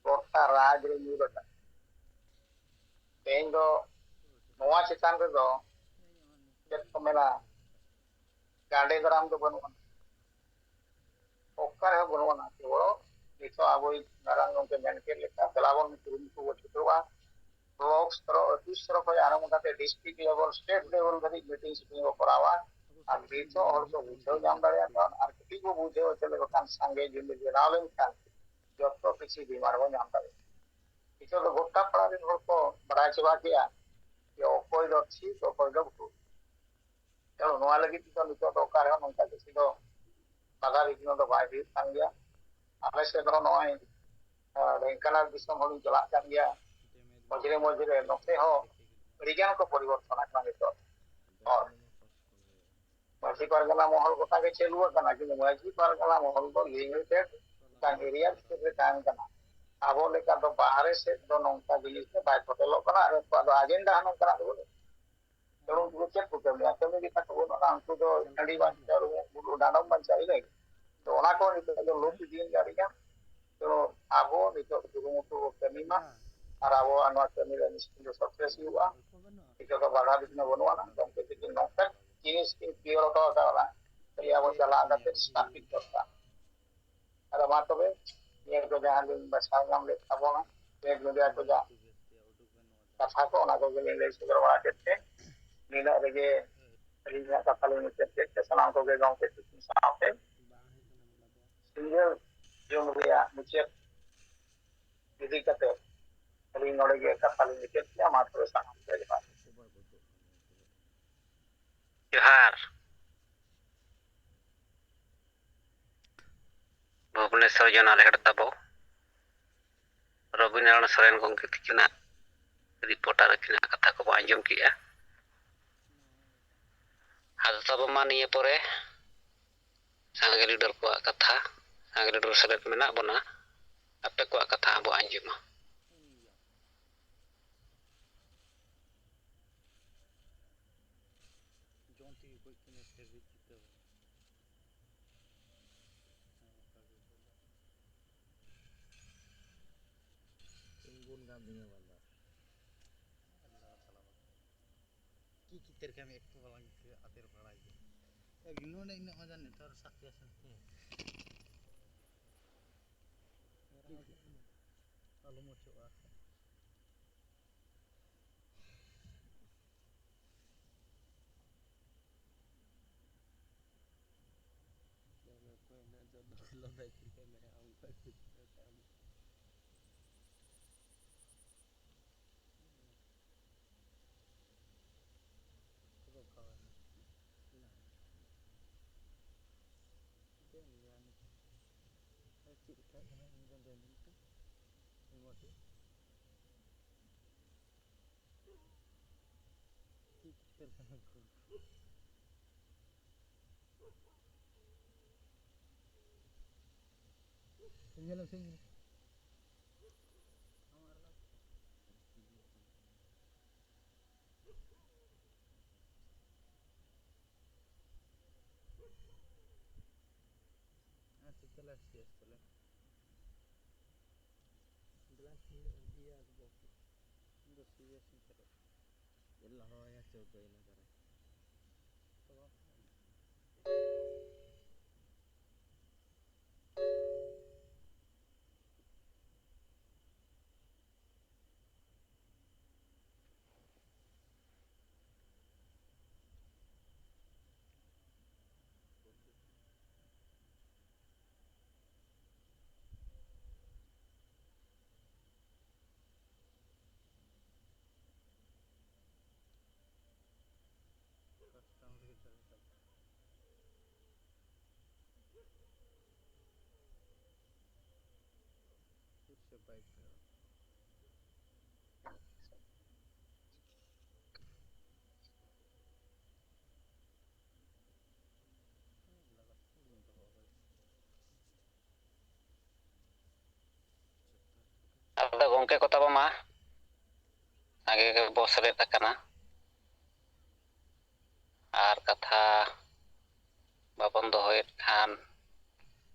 ᱜᱚᱴᱟ ᱨᱟᱡᱽ ᱨᱮ ᱧᱩᱨ ᱟᱠᱟᱱᱟ᱾ ᱛᱮᱦᱮᱧ ᱫᱚ ᱱᱚᱣᱟ ᱪᱮᱛᱟᱱ ᱨᱮᱫᱚ ᱪᱮᱫ ᱠᱚ ᱢᱮᱱᱟ, ᱜᱟᱸᱰᱮ ᱫᱟᱨᱟᱢ ᱫᱚ ᱵᱟᱹᱱᱩᱜᱼᱟ, ᱚᱠᱟ ᱨᱮᱦᱚᱸ ᱵᱟᱹᱱᱩᱜ ᱟᱱᱟ᱾ ᱠᱮᱵᱚᱞ ᱱᱤᱛᱚᱜ ᱟᱵᱚᱭᱤᱡ ᱢᱟᱨᱟᱝ ᱜᱚᱢᱠᱮ ᱢᱮᱱ ᱠᱮᱫ ᱞᱮᱠᱟ, ᱫᱮᱞᱟ ᱵᱚᱱ ᱠᱩᱨᱩᱢᱩᱴᱩ ᱵᱚᱱ ᱪᱷᱩᱴᱟᱹᱣᱟ᱾ ᱵᱞᱚᱠ ᱥᱛᱚᱨ, ᱟᱹᱛᱩ ᱥᱛᱚᱨ ᱠᱷᱚᱱ ᱟᱨᱟᱢᱵᱷᱚ ᱠᱟᱛᱮ ᱰᱤᱥᱴᱨᱤᱠᱴ ᱞᱮᱵᱮᱞ, ᱥᱴᱮᱴ ᱞᱮᱵᱮᱞ ᱫᱷᱟᱹᱵᱤᱡ ᱢᱤᱴᱤᱝ ᱥᱤᱴᱤᱝ ᱵᱚ ᱠᱚᱨᱟᱣᱟ᱾ ᱟᱨ ᱱᱤᱛᱚᱜ ᱦᱚᱲ ᱠᱚ ᱵᱩᱡᱷᱟᱹᱣ ᱧᱟᱢ ᱫᱟᱲᱮᱭᱟᱜ ᱠᱷᱟᱱ ᱟᱨ ᱠᱟᱹᱴᱤᱡ ᱵᱚ ᱵᱩᱡᱷᱟᱹᱣ ᱦᱚᱪᱚ ᱞᱮᱠᱚ ᱠᱷᱟᱱ, ᱥᱟᱸᱜᱮ ᱡᱩᱢᱤᱫ ᱵᱮᱱᱟᱣ ᱞᱮᱱᱠᱷᱟᱱ ᱡᱚᱛᱚ ᱠᱤᱪᱷᱩ ᱵᱤᱢᱟᱨ ᱵᱚᱱ ᱧᱟᱢ ᱫᱟᱲᱮᱭᱟᱜᱼᱟ᱾ ᱱᱤᱛᱚᱜ ᱫᱚ ᱜᱚᱴᱟ ᱯᱟᱲᱟ ᱨᱮᱱ ᱦᱚᱲ ᱠᱚ ᱵᱟᱲᱟᱭ ᱪᱟᱵᱟ ᱠᱮᱜᱼᱟ ᱡᱮ ᱚᱠᱚᱭ ᱫᱚ ᱴᱷᱤᱠ, ᱚᱠᱚᱭ ᱫᱚ ᱵᱷᱩᱞ᱾ ᱛᱮ ᱱᱚᱣᱟ ᱞᱟᱹᱜᱤᱫ ᱛᱮᱫᱚ ᱱᱤᱛᱚᱜ ᱫᱚ ᱚᱠᱟ ᱨᱮᱦᱚᱸ ᱱᱚᱝᱠᱟ ᱵᱮᱥᱤ ᱫᱚ ᱵᱟᱫᱷᱟ ᱵᱤᱜᱷᱱᱚ ᱫᱚ ᱵᱟᱭ ᱦᱩᱭᱩᱜ ᱠᱟᱱ ᱜᱮᱭᱟ᱾ ᱟᱞᱮ ᱥᱮᱫ ᱦᱚᱸ ᱱᱚᱜᱼᱚᱭ, ᱟᱸ, ᱰᱷᱮᱝᱠᱟᱱᱟᱞ ᱫᱤᱥᱚᱢ ᱦᱚᱸᱞᱤᱧ ᱪᱟᱞᱟᱜ ᱠᱟᱱ ᱜᱮᱭᱟ᱾ ᱢᱚᱡᱽᱨᱮ ᱢᱚᱡᱽᱨᱮ ᱱᱚᱛᱮ ᱦᱚᱸ ᱟᱹᱰᱤᱜᱟᱱ ᱠᱚ ᱯᱚᱨᱤᱵᱚᱨᱛᱚᱱ ᱟᱠᱟᱱᱟ ᱱᱤᱛᱚᱜ᱾ ᱢᱟᱹᱡᱷᱤ ᱯᱟᱨᱜᱟᱱᱟ ᱢᱚᱦᱚᱞ ᱜᱚᱴᱟ ᱜᱮ ᱪᱟᱹᱞᱩ ᱟᱠᱟᱱᱟ, ᱠᱤᱱᱛᱩ ᱢᱟᱹᱡᱷᱤ ᱯᱟᱨᱜᱟᱱᱟ ᱢᱚᱦᱚᱞ ᱫᱚ limited ᱢᱤᱫᱴᱟᱝ area ᱵᱷᱤᱛᱤᱨ ᱨᱮ ᱛᱟᱦᱮᱱ ᱠᱟᱱᱟ᱾ ᱟᱵᱚ ᱞᱮᱠᱟ ᱫᱚ ᱵᱟᱦᱨᱮ ᱥᱮᱫ ᱫᱚ ᱱᱚᱝᱠᱟ ᱡᱤᱱᱤᱥ ᱫᱚ ᱵᱟᱭ ᱯᱷᱚᱴᱮᱞᱚᱜ ᱠᱟᱱᱟ, ᱟᱨ ᱩᱱᱠᱩᱣᱟᱜ ᱫᱚ agenda ᱦᱚᱸ ᱱᱚᱝᱠᱟᱱᱟᱜ ᱫᱚ ᱵᱟᱹᱱᱩᱜ᱾ ᱛᱚ ᱩᱱᱠᱩ ᱫᱚ ᱪᱮᱫ ᱠᱚ ᱠᱟᱹᱢᱤᱭᱟ? ᱠᱟᱹᱢᱤ ᱜᱮ ᱛᱟᱠᱚ ᱵᱟᱹᱱᱩᱜᱼᱟ᱾ ᱩᱱᱠᱩ ᱫᱚ ᱦᱟᱺᱰᱤ ᱵᱟᱝ ᱪᱟᱹᱨ, ᱰᱟᱸᱰᱚᱢ ᱵᱟᱝ ᱪᱟᱹᱨ, ᱤᱱᱟᱹ ᱜᱮ᱾ ᱛᱚ ᱚᱱᱟ ᱠᱚ ᱱᱤᱛᱚᱜ ᱫᱚ ᱞᱩᱯ ᱤᱫᱤᱭᱮᱱ ᱜᱮᱭᱟ ᱟᱹᱰᱤ ᱜᱟᱱ᱾ ᱛᱚ ᱟᱵᱚ ᱱᱤᱛᱚᱜ ᱠᱩᱨᱩᱢᱩᱴᱩ ᱵᱚ ᱠᱟᱹᱢᱤ ᱢᱟ, ᱟᱨ ᱟᱵᱚᱣᱟᱜ ᱱᱚᱣᱟ ᱠᱟᱹᱢᱤ ᱨᱮ ᱱᱤᱥᱪᱤᱱᱛᱚ success ᱦᱩᱭᱩᱜᱼᱟ᱾ ᱱᱤᱛᱚᱜ ᱫᱚ ᱵᱟᱫᱷᱟ ᱵᱤᱜᱷᱱᱚ ᱵᱟᱹᱱᱩᱜ ᱟᱱᱟ᱾ ᱜᱚᱢᱠᱮ ᱛᱤᱠᱤᱱ ᱱᱚᱝᱠᱟ ᱡᱤᱱᱤᱥ ᱠᱤᱱ ᱛᱮᱭᱟᱨ ᱦᱚᱴᱚ ᱟᱠᱟᱫ ᱚᱱᱟ ᱠᱷᱟᱹᱞᱤ ᱟᱵᱚ ᱪᱟᱞᱟᱣ ᱠᱟᱛᱮ ᱥᱛᱷᱟᱯᱤᱛ ᱫᱚᱨᱠᱟᱨ᱾ ᱟᱫᱚ ᱢᱟ ᱛᱚᱵᱮ, ᱱᱤᱭᱟᱹ ᱠᱚ ᱡᱟᱦᱟᱸ ᱞᱤᱧ ᱵᱟᱪᱷᱟᱣ ᱧᱟᱢ ᱞᱮᱫ ᱛᱟᱵᱚᱱᱟ, ᱱᱤᱭᱟᱹ ᱢᱤᱰᱤᱭᱟ ᱠᱚ ᱡᱟᱦᱟᱸ ᱠᱟᱛᱷᱟ ᱠᱚ, ᱚᱱᱟ ᱠᱚᱜᱮ ᱞᱤᱧ ᱞᱟᱹᱭ ᱥᱚᱫᱚᱨ ᱵᱟᱲᱟ ᱠᱮᱫ ᱛᱮ, ᱱᱤᱱᱟᱹᱜ ᱨᱮᱜᱮ ᱟᱹᱞᱤᱧᱟᱜ ᱠᱟᱛᱷᱟ ᱞᱤᱧ ᱢᱩᱪᱟᱹᱫ ᱠᱮᱫ ᱛᱮ, ᱥᱟᱱᱟᱢ ᱠᱚᱜᱮ ᱜᱚᱢᱠᱮ ᱛᱤᱠᱤᱱ ᱥᱟᱶᱛᱮ ᱥᱤᱸᱜᱟᱹᱲ ᱡᱚᱢ ᱨᱮᱭᱟᱜ ᱢᱩᱪᱟᱹᱫ ᱤᱫᱤ ᱠᱟᱛᱮ ᱟᱹᱞᱤᱧ ᱱᱚᱰᱮ ᱜᱮ ᱠᱟᱛᱷᱟ ᱞᱤᱧ ᱢᱩᱪᱟᱹᱫ ᱠᱮᱫᱟ᱾ ᱢᱟ ᱛᱚᱵᱮ ᱥᱟᱱᱟᱢ ᱠᱚ ᱡᱚᱦᱟᱨ᱾ ᱡᱚᱦᱟᱨ᱾ ᱵᱷᱩᱵᱽᱱᱮᱥᱚᱨ ᱡᱚᱱᱟ ᱨᱮᱦᱮᱫ ᱛᱟᱵᱚ ᱨᱚᱵᱤᱱᱟᱨᱟᱭᱚᱬ ᱥᱚᱨᱮᱱ ᱜᱚᱢᱠᱮ ᱛᱤᱠᱤᱱᱟᱜ ᱨᱤᱯᱳᱨᱴ ᱟᱨ ᱟᱹᱠᱤᱱᱟᱜ ᱠᱟᱛᱷᱟ ᱠᱚᱵᱚ ᱟᱸᱡᱚᱢ ᱠᱮᱜᱼᱟ᱾ ᱟᱫᱚ ᱛᱟᱵᱚ ᱢᱟ ᱱᱤᱭᱟᱹ ᱯᱚᱨᱮ ᱥᱟᱸᱜᱮ ᱞᱤᱰᱟᱨ ᱠᱚᱣᱟᱜ ᱠᱟᱛᱷᱟ, ᱥᱟᱸᱜᱮ ᱞᱤᱰᱟᱨ ᱥᱮᱞᱮᱫ ᱢᱮᱱᱟᱜ ᱵᱚᱱᱟ, ᱟᱯᱮ ᱠᱚᱣᱟᱜ ᱠᱟᱛᱷᱟ ᱦᱚᱸᱵᱚ ᱟᱸᱡᱚᱢᱟ᱾ ᱡᱚᱱ ᱛᱮᱜᱮ ᱜᱚᱡ ᱠᱟᱱᱟ ᱯᱷᱮᱨ ᱨᱤᱡ ᱪᱤᱛᱟᱹ ᱵᱟᱞᱟ᱾ ᱛᱤᱸᱜᱩᱱ ᱠᱟᱱ ᱛᱤᱧᱟᱹ ᱵᱟᱞᱟ᱾ ᱪᱮᱫ ᱪᱤᱛᱟᱹᱨ ᱠᱟᱹᱢᱤ ᱮᱠᱴᱩ ᱵᱟᱞᱟᱝ ᱟᱫᱮᱨ ᱵᱟᱲᱟᱭ ᱜᱮᱭᱟ᱾ ᱮ, ᱱᱚᱰᱮ ᱤᱱᱟᱹᱜ ᱢᱟᱡᱟ ᱱᱮᱴᱣᱟᱨᱠ ᱥᱟᱵ ᱜᱮᱭᱟ ᱥᱮ? ᱟᱞᱚᱢ ᱚᱪᱚᱜᱼᱟ᱾ ᱪᱮᱫ ᱞᱮᱠᱟ ᱠᱟᱱᱟ ᱤᱧ ᱫᱚ ᱵᱟᱹᱧ ᱧᱮᱞ ᱠᱟᱜ᱾ ᱪᱮᱫ ᱪᱤᱛᱟᱹᱨ ᱠᱟᱱᱟ ᱠᱚ? ᱧᱮᱞ ᱢᱮᱥᱮ᱾ ᱟᱪᱪᱷᱟ, ᱛᱟᱦᱞᱮ ᱥᱤᱨᱤᱭᱟᱥ ᱛᱟᱦᱞᱮ᱾ ᱫᱮᱞᱟ ᱥᱤᱨᱤᱭᱟᱥ ᱵᱚᱞᱛᱮ᱾ ᱤᱧ ᱫᱚ ᱥᱤᱨᱤᱭᱟᱥ ᱤᱧ ᱪᱟᱞᱟᱜ᱾ ᱪᱮᱫ ᱞᱟᱦᱟᱣᱟᱭᱟ ᱪᱳᱫᱽᱫᱚ ᱮᱞᱟᱠᱟ ᱨᱮ? ᱛᱚ᱾ ᱟᱫᱚ ᱜᱚᱢᱠᱮ ᱠᱚ ᱛᱟᱵᱚ ᱢᱟ ᱥᱟᱸᱜᱮ ᱜᱮᱵᱚ ᱥᱮᱞᱮᱫ ᱟᱠᱟᱱᱟ᱾ ᱟᱨ ᱠᱟᱛᱷᱟ ᱵᱟᱵᱚᱱ ᱫᱚᱦᱚᱭᱮᱫ ᱠᱷᱟᱱ,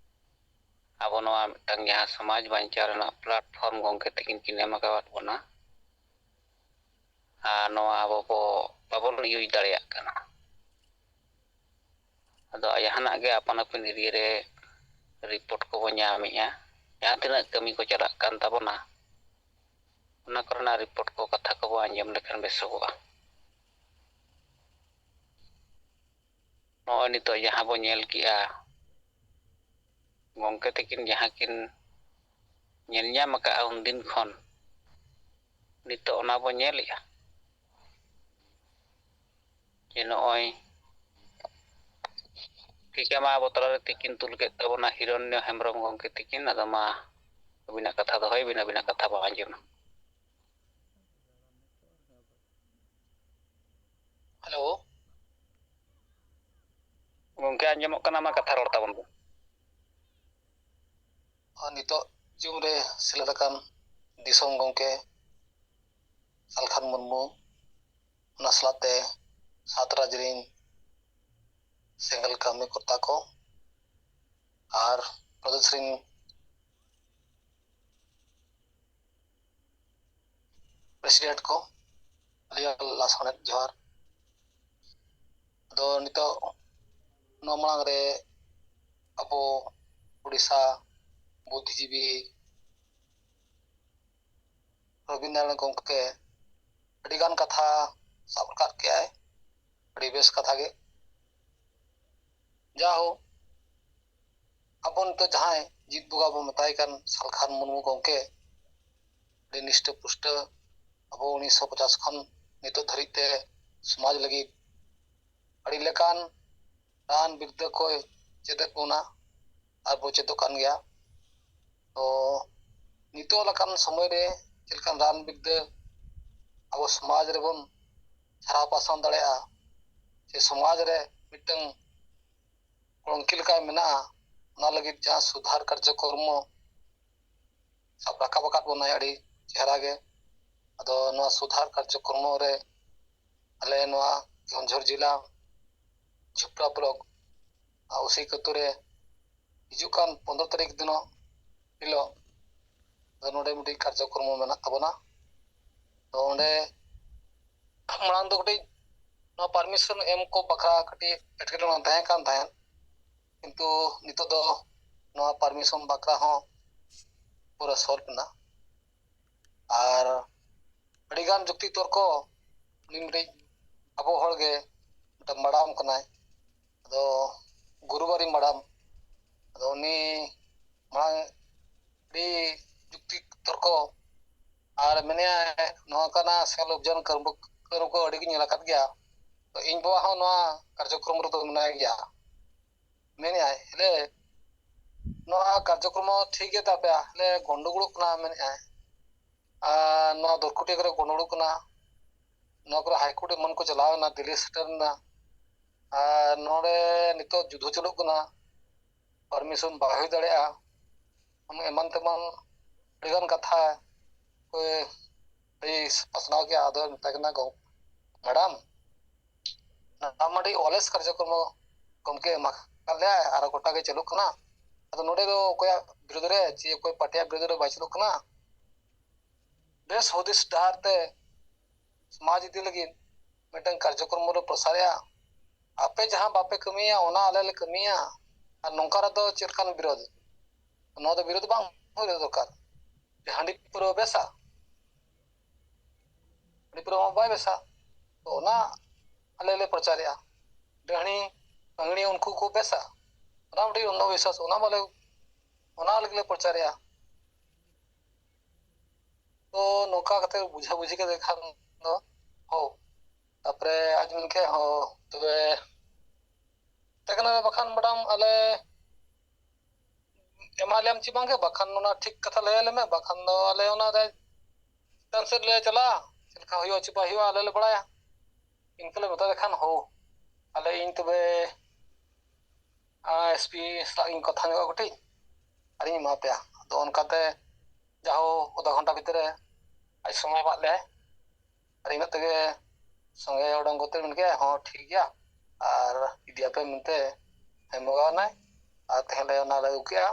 ᱟᱵᱚ ᱱᱚᱣᱟ ᱢᱤᱫᱴᱟᱝ ᱡᱟᱦᱟᱸ ᱥᱚᱢᱟᱡᱽ ᱵᱟᱧᱪᱟᱣ ᱨᱮᱱᱟᱜ platform ᱜᱚᱢᱠᱮ ᱛᱟᱹᱠᱤᱱ ᱠᱤᱱ ᱮᱢ ᱟᱠᱟᱣᱟᱫ ᱵᱚᱱᱟ, ᱟᱨ ᱱᱚᱣᱟ ᱟᱵᱚ ᱵᱚ, ᱵᱟᱵᱚᱱ use ᱫᱟᱲᱮᱭᱟᱜ ᱠᱟᱱᱟ᱾ ᱟᱫᱚ ᱡᱟᱦᱟᱱᱟᱜ ᱜᱮ ᱟᱯᱟᱱ ᱟᱹᱯᱤᱱ area ᱨᱮ report ᱠᱚᱵᱚ ᱧᱟᱢᱮᱜᱼᱟ, ᱡᱟᱦᱟᱸ ᱛᱤᱱᱟᱹᱜ ᱠᱟᱹᱢᱤ ᱠᱚ ᱪᱟᱞᱟᱜ ᱠᱟᱱ ᱛᱟᱵᱚᱱᱟ, ᱚᱱᱟ ᱠᱚᱨᱮᱱᱟᱜ report ᱠᱚ, ᱠᱟᱛᱷᱟ ᱠᱚᱵᱚ ᱟᱸᱡᱚᱢ ᱞᱮᱠᱷᱟᱱ ᱵᱮᱥᱚᱜᱚᱜᱼᱟ᱾ ᱱᱚᱜᱼᱚᱭ ᱱᱤᱛᱚᱜ ᱡᱟᱦᱟᱸ ᱵᱚ ᱧᱮᱞ ᱠᱮᱜᱼᱟ, ᱜᱚᱢᱠᱮ ᱛᱟᱹᱠᱤᱱ ᱡᱟᱦᱟᱸ ᱠᱤᱱ ᱧᱮᱞ ᱧᱟᱢ ᱟᱠᱟᱫᱼᱟ ᱩᱱᱫᱤᱱ ᱠᱷᱚᱱ, ᱱᱤᱛᱚᱜ ᱚᱱᱟ ᱵᱚ ᱧᱮᱞᱮᱜᱼᱟ ᱡᱮ ᱱᱚᱜᱼᱚᱭ ᱴᱷᱤᱠᱟ ᱢᱟ ᱟᱵᱚ ᱛᱟᱞᱟᱨᱮ ᱛᱤᱠᱤᱱ ᱛᱩᱞ ᱠᱮᱫ ᱛᱟᱵᱚᱱᱟ ᱦᱤᱨᱚᱱᱱᱚ ᱦᱮᱢᱵᱨᱚᱢ ᱜᱚᱢᱠᱮ ᱛᱤᱠᱤᱱ᱾ ᱟᱫᱚ ᱢᱟ ᱟᱹᱵᱤᱱᱟᱜ ᱠᱟᱛᱷᱟ ᱫᱚᱦᱚᱭ ᱵᱤᱱ, ᱟᱹᱵᱤᱱᱟᱜ ᱠᱟᱛᱷᱟ ᱵᱚ ᱟᱸᱡᱚᱢᱟ᱾ ᱦᱮᱞᱳ, ᱜᱚᱢᱠᱮ ᱟᱸᱡᱚᱢᱚᱜ ᱠᱟᱱᱟ? ᱢᱟ ᱠᱟᱛᱷᱟ ᱨᱚᱲ ᱛᱟᱵᱚᱱ ᱵᱤᱱ᱾ ᱱᱤᱛᱚᱜ ᱡᱩᱜᱽ ᱨᱮ ᱥᱮᱞᱮᱫ ᱟᱠᱟᱱ ᱫᱤᱥᱚᱢ ᱜᱚᱢᱠᱮ ᱥᱟᱞᱠᱷᱟᱱ ᱢᱩᱨᱢᱩ, ᱚᱱᱟ ᱥᱟᱞᱟᱜ ᱛᱮ ᱥᱟᱛ ᱨᱟᱡᱽ ᱨᱤᱱ ᱥᱮᱸᱜᱮᱞ ᱠᱟᱹᱢᱤ ᱠᱚᱨᱛᱟ ᱠᱚ ᱟᱨ ᱯᱨᱚᱫᱮᱥ ᱨᱤᱱ ᱯᱨᱮᱥᱤᱰᱮᱱᱴ ᱠᱚ, ᱟᱹᱞᱤᱧᱟᱜ ᱞᱟᱥᱟᱲᱦᱮᱫ ᱡᱚᱦᱟᱨ᱾ ᱟᱫᱚ ᱱᱤᱛᱚᱜ ᱱᱚᱣᱟ ᱢᱟᱲᱟᱝ ᱨᱮ ᱟᱵᱚ ᱩᱰᱤᱥᱟ ᱵᱩᱫᱽᱫᱷᱤᱡᱤᱵᱤ ᱨᱚᱵᱤᱱᱫᱨᱚᱱᱟᱛᱷ ᱜᱚᱢᱠᱮ ᱟᱹᱰᱤᱜᱟᱱ ᱠᱟᱛᱷᱟ ᱥᱟᱵ ᱨᱟᱠᱟᱵ ᱠᱮᱜᱼᱟᱭ, ᱟᱹᱰᱤ ᱵᱮᱥ ᱠᱟᱛᱷᱟ ᱜᱮ᱾ ᱡᱟᱦᱳᱠ, ᱟᱵᱚ ᱱᱤᱛᱚᱜ ᱡᱟᱦᱟᱸᱭ ᱡᱤᱛ ᱵᱚᱸᱜᱟ ᱵᱚᱱ ᱢᱮᱛᱟᱭ ᱠᱟᱱ ᱥᱟᱞᱠᱷᱟᱱ ᱢᱩᱨᱢᱩ ᱜᱚᱢᱠᱮ, ᱟᱹᱰᱤ ᱱᱤᱥᱴᱟᱹ ᱯᱩᱥᱴᱟᱹ ᱟᱵᱚ ᱩᱱᱤᱥᱥᱚ ᱯᱚᱪᱟᱥ ᱠᱷᱚᱱ ᱱᱤᱛᱚᱜ ᱫᱷᱟᱹᱨᱤᱡ ᱛᱮ ᱥᱚᱢᱟᱡᱽ ᱞᱟᱹᱜᱤᱫ ᱟᱹᱰᱤ ᱞᱮᱠᱟᱱ ᱨᱟᱱ ᱵᱤᱨᱫᱟᱹ ᱠᱚᱭ ᱪᱮᱫ ᱮᱫ ᱵᱚᱱᱟ ᱟᱨ ᱵᱚ ᱪᱮᱫᱚᱜ ᱠᱟᱱ ᱜᱮᱭᱟ᱾ ᱛᱚ ᱱᱤᱛᱚᱜ ᱞᱮᱠᱟᱱ ᱥᱚᱢᱚᱭ ᱨᱮ ᱪᱮᱫ ᱞᱮᱠᱟᱱ ᱨᱟᱱ ᱵᱤᱨᱫᱟᱹ ᱟᱵᱚ ᱥᱚᱢᱟᱡᱽ ᱨᱮᱵᱚᱱ ᱪᱷᱟᱨᱟᱣ ᱯᱟᱥᱱᱟᱣ ᱫᱟᱲᱮᱭᱟᱜᱼᱟ, ᱥᱮ ᱥᱚᱢᱟᱡᱽ ᱨᱮ ᱢᱤᱫᱴᱟᱝ ᱠᱚᱲᱚᱝᱠᱤ ᱞᱮᱠᱟ ᱢᱮᱱᱟᱜᱼᱟ, ᱚᱱᱟ ᱞᱟᱹᱜᱤᱫ ᱡᱟᱦᱟᱸ ᱥᱩᱫᱷᱟᱨ ᱠᱟᱨᱡᱚᱠᱨᱚᱢᱚ ᱥᱟᱵ ᱨᱟᱠᱟᱵ ᱟᱠᱟᱫ ᱵᱚᱱᱟᱭ ᱟᱹᱰᱤ ᱪᱮᱦᱨᱟ ᱜᱮ᱾ ᱟᱫᱚ ᱱᱚᱣᱟ ᱥᱩᱫᱷᱟᱨ ᱠᱟᱨᱡᱚᱠᱨᱚᱢᱚ ᱨᱮ ᱟᱞᱮ ᱱᱚᱣᱟ ᱠᱮᱣᱚᱱᱡᱷᱚᱨ ᱡᱮᱞᱟ ᱡᱷᱩᱯᱲᱟ ᱵᱞᱚᱠ ᱟᱨ ᱩᱥᱤᱠ ᱟᱹᱛᱩ ᱨᱮ ᱦᱤᱡᱩᱜ ᱠᱟᱱ ᱯᱚᱱᱫᱽᱨᱚ ᱛᱟᱹᱨᱤᱠᱷ ᱫᱤᱱᱚᱜ ᱦᱤᱞᱳᱜ ᱫᱚ ᱱᱚᱰᱮ ᱢᱤᱫᱴᱤᱡ ᱠᱟᱨᱡᱚᱠᱨᱚᱢᱚ ᱢᱮᱱᱟᱜ ᱛᱟᱵᱚᱱᱟ᱾ ᱛᱚ ᱚᱸᱰᱮ ᱢᱟᱲᱟᱝ ᱫᱚ ᱠᱟᱹᱴᱤᱡ ᱱᱚᱣᱟ ᱯᱟᱨᱢᱤᱥᱚᱱ ᱮᱢ ᱠᱚ ᱵᱟᱠᱷᱨᱟ ᱠᱟᱹᱴᱤᱡ ᱮᱴᱠᱮᱴᱚᱬᱮ ᱛᱟᱦᱮᱸ ᱠᱟᱱ ᱛᱟᱦᱮᱸᱫ, ᱠᱤᱱᱛᱩ ᱱᱤᱛᱚᱜ ᱫᱚ ᱱᱚᱣᱟ ᱯᱟᱨᱢᱤᱥᱚᱱ ᱵᱟᱠᱷᱨᱟ ᱦᱚᱸ ᱯᱩᱨᱟᱹ ᱥᱚᱞᱵᱷ ᱮᱱᱟ᱾ ᱟᱨ ᱟᱹᱰᱤᱜᱟᱱ ᱡᱩᱠᱛᱤ ᱛᱚᱨᱠᱚ ᱩᱱᱤ ᱢᱤᱫᱴᱤᱡ ᱟᱵᱚ ᱦᱚᱲ ᱜᱮ ᱢᱤᱫᱴᱟᱝ ᱢᱟᱰᱟᱢ ᱠᱟᱱᱟᱭ, ᱟᱫᱚ ᱜᱩᱨᱩᱵᱟᱨᱤ ᱢᱟᱰᱟᱢ, ᱟᱫᱚ ᱩᱱᱤ ᱢᱟᱲᱟᱝ ᱟᱹᱰᱤ ᱡᱩᱠᱛᱤ ᱛᱚᱨᱠᱚ ᱟᱨ ᱢᱮᱱᱮᱫᱼᱟᱭ ᱱᱚᱝᱠᱟᱱᱟᱜ ᱥᱮᱸᱜᱮᱞ ᱚᱵᱷᱤᱡᱟᱱ ᱠᱟᱹᱢᱤ ᱠᱚ ᱟᱹᱰᱤ ᱜᱤᱧ ᱧᱮᱞ ᱟᱠᱟᱫ ᱜᱮᱭᱟ, ᱛᱚ ᱤᱧ ᱵᱟᱵᱟ ᱦᱚᱸ ᱱᱚᱣᱟ ᱠᱟᱨᱡᱚᱠᱨᱚᱢ ᱨᱮᱫᱚ ᱢᱮᱱᱟᱭ ᱜᱮᱭᱟ᱾ ᱢᱮᱱᱮᱫᱼᱟᱭ ᱦᱮᱞᱮ ᱱᱚᱣᱟ ᱠᱟᱨᱡᱚᱠᱨᱚᱢ ᱦᱚᱸ ᱴᱷᱤᱠ ᱜᱮ ᱛᱟᱯᱮᱭᱟ, ᱦᱮᱞᱮ ᱜᱚᱱᱰᱚᱜᱳᱲᱚᱜ ᱠᱟᱱᱟ ᱢᱮᱱᱮᱫᱼᱟᱭ, ᱟᱨ ᱱᱚᱣᱟ ᱫᱚᱨᱠᱩᱴᱤᱭᱟᱹ ᱠᱚᱨᱮ ᱜᱚᱱᱰᱚᱜᱳᱲᱚᱜ ᱠᱟᱱᱟ, ᱱᱚᱣᱟ ᱠᱚᱨᱮ ᱦᱟᱭᱠᱳᱨᱴ ᱮᱢᱟᱱ ᱠᱚ ᱪᱟᱞᱟᱣ ᱮᱱᱟ, ᱫᱤᱞᱞᱤ ᱥᱮᱴᱮᱨ ᱮᱱᱟ, ᱟᱨ ᱱᱚᱰᱮ ᱱᱤᱛᱚᱜ ᱡᱩᱫᱽᱫᱷᱚ ᱪᱟᱹᱞᱩᱜ ᱠᱟᱱᱟ, ᱯᱟᱨᱢᱤᱥᱚᱱ ᱵᱟᱭ ᱦᱩᱭ ᱫᱟᱲᱮᱭᱟᱜᱼᱟ᱾ ᱮᱢᱟᱱ ᱛᱮᱢᱟᱱ ᱟᱹᱰᱤᱜᱟᱱ ᱠᱟᱛᱷᱟ ᱠᱚ ᱞᱟᱹᱭ ᱯᱟᱥᱱᱟᱣ ᱠᱮᱜᱼᱟ᱾ ᱟᱫᱚ ᱢᱮᱛᱟᱭ ᱠᱟᱱᱟ, "ᱜᱚᱢ-, ᱢᱮᱰᱟᱢ, ᱟᱢ ᱟᱹᱰᱤ ᱚᱞᱮᱥ ᱠᱟᱨᱡᱚᱠᱨᱚᱢ ᱜᱚᱢᱠᱮ ᱮᱢᱟ ᱠᱟᱫ ᱞᱮᱭᱟᱭ ᱟᱨ ᱜᱚᱴᱟ ᱜᱮ ᱪᱟᱹᱞᱩᱜ ᱠᱟᱱᱟ᱾ ᱟᱫᱚ ᱱᱚᱰᱮ ᱫᱚ ᱚᱠᱚᱭᱟᱜ ᱵᱤᱨᱩᱫᱽ ᱨᱮ ᱪᱮ ᱚᱠᱚᱭ ᱯᱟᱨᱴᱤᱭᱟᱜ ᱵᱤᱨᱩᱫᱽ ᱨᱮ ᱵᱟᱭ ᱪᱟᱹᱞᱩᱜ ᱠᱟᱱᱟ, ᱵᱮᱥ ᱦᱩᱫᱤᱥ ᱰᱟᱦᱟᱨ ᱛᱮ ᱥᱚᱢᱟᱡᱽ ᱤᱫᱤ ᱞᱟᱹᱜᱤᱫ ᱢᱤᱫᱴᱟᱝ ᱠᱟᱨᱡᱚᱠᱨᱚᱢ ᱨᱮ ᱯᱨᱚᱥᱟᱨᱮᱜᱼᱟ᱾ ᱟᱯᱮ ᱡᱟᱦᱟᱸ ᱵᱟᱯᱮ ᱠᱟᱹᱢᱤᱭᱟ, ᱚᱱᱟ ᱟᱞᱮ ᱞᱮ ᱠᱟᱹᱢᱤᱭᱟ᱾ ᱟᱨ ᱱᱚᱝᱠᱟ ᱨᱮᱫᱚ ᱪᱮᱫ ᱞᱮᱠᱟᱱ ᱵᱤᱨᱳᱫᱷ? ᱱᱚᱣᱟ ᱫᱚ ᱵᱤᱨᱳᱫᱷ ᱵᱟᱝ ᱦᱩᱭ ᱫᱚᱨᱠᱟᱨ᱾ ᱡᱮ ᱦᱟᱺᱰᱤ ᱯᱟᱹᱣᱨᱟᱹ ᱵᱮᱥᱟ, ᱦᱟᱺᱰᱤ ᱯᱟᱹᱣᱨᱟᱹ ᱢᱟ ᱵᱟᱭ ᱵᱮᱥᱟ, ᱛᱚ ᱚᱱᱟ ᱟᱞᱮ ᱞᱮ ᱯᱨᱚᱪᱟᱨᱮᱜᱼᱟ᱾ ᱰᱟᱹᱦᱲᱤ ᱯᱟᱹᱝᱲᱤ ᱩᱱᱠᱩ ᱠᱚ ᱵᱮᱥᱟ, ᱚᱱᱟ ᱢᱤᱫᱴᱤᱡ ᱚᱱᱫᱷᱚᱵᱤᱥᱣᱟᱥ, ᱚᱱᱟ ᱵᱟᱞᱮ, ᱚᱱᱟ ᱞᱟᱹᱜᱤᱫ ᱞᱮ ᱯᱨᱚᱪᱟᱨᱮᱜᱼᱟ᱾ ᱛᱚ ᱱᱚᱝᱠᱟ ᱠᱟᱛᱮ ᱵᱩᱡᱷᱟᱹ ᱵᱩᱡᱷᱤ ᱠᱟᱛᱮ ᱠᱷᱟᱱ ᱫᱚ, ᱦᱳ, ᱛᱟᱯᱚᱨᱮ ᱟᱡ ᱢᱮᱱ ᱠᱮᱫ, "ᱦᱳ, ᱛᱚᱵᱮ ᱛᱮ ᱠᱟᱱᱟ, ᱵᱟᱠᱷᱟᱱ ᱢᱮᱰᱟᱢ ᱟᱞᱮ ᱮᱢᱟ ᱞᱮᱭᱟᱢ ᱪᱮ ᱵᱟᱝᱜᱮ, ᱵᱟᱠᱷᱟᱱ ᱚᱱᱟ ᱴᱷᱤᱠ ᱠᱟᱛᱷᱟ ᱞᱟᱹᱭ ᱟᱞᱮ ᱢᱮ, ᱵᱟᱠᱷᱟᱱ ᱫᱚ ᱟᱞᱮ ᱚᱱᱟ ᱨᱮ ᱪᱮᱛᱟᱱ ᱥᱮᱫ ᱞᱮ ᱪᱟᱞᱟᱜᱼᱟ, ᱪᱮᱫ ᱞᱮᱠᱟ ᱦᱩᱭᱩᱜᱼᱟ ᱪᱮ ᱵᱟᱭ ᱦᱩᱭᱩᱜᱼᱟ ᱟᱞᱮ ᱞᱮ ᱵᱟᱲᱟᱭᱟ᱾" ᱤᱱᱠᱟᱹ ᱞᱮ ᱢᱮᱛᱟ ᱫᱮ ᱠᱷᱟᱱ, "ᱦᱳ, ᱟᱞᱮ ᱤᱧ ᱛᱚᱵᱮ ᱮᱥᱯᱤ ᱥᱟᱞᱟᱜ ᱤᱧ ᱠᱟᱛᱷᱟ ᱧᱚᱜᱼᱟ ᱠᱟᱹᱴᱤᱡ, ᱟᱨᱤᱧ ᱮᱢᱟ ᱯᱮᱭᱟ᱾" ᱟᱫᱚ ᱚᱱᱠᱟᱛᱮ ᱡᱟᱦᱳ ᱟᱫᱷᱟ ᱜᱷᱚᱱᱴᱟ ᱵᱷᱤᱛᱨᱤ ᱨᱮ ᱟᱡ ᱥᱚᱢᱚᱭ ᱮᱢᱟᱫ ᱞᱮᱭᱟᱭ, ᱟᱨ ᱤᱱᱟᱹᱜ ᱛᱮᱜᱮ ᱥᱚᱸᱜᱮ ᱚᱰᱚᱝ ᱠᱟᱛᱮ ᱢᱮᱱ ᱠᱮᱫᱼᱟ, "ᱦᱚᱸ, ᱴᱷᱤᱠ ᱜᱮᱭᱟ, ᱟᱨ ᱤᱫᱤᱭᱟᱯᱮ" ᱢᱮᱱᱛᱮ ᱮᱢ ᱜᱚᱫ ᱟᱱᱟᱭ᱾ ᱟᱨ ᱛᱮᱦᱮᱧ ᱞᱮ ᱚᱱᱟ ᱞᱮ ᱟᱹᱜᱩ ᱠᱮᱜᱼᱟ᱾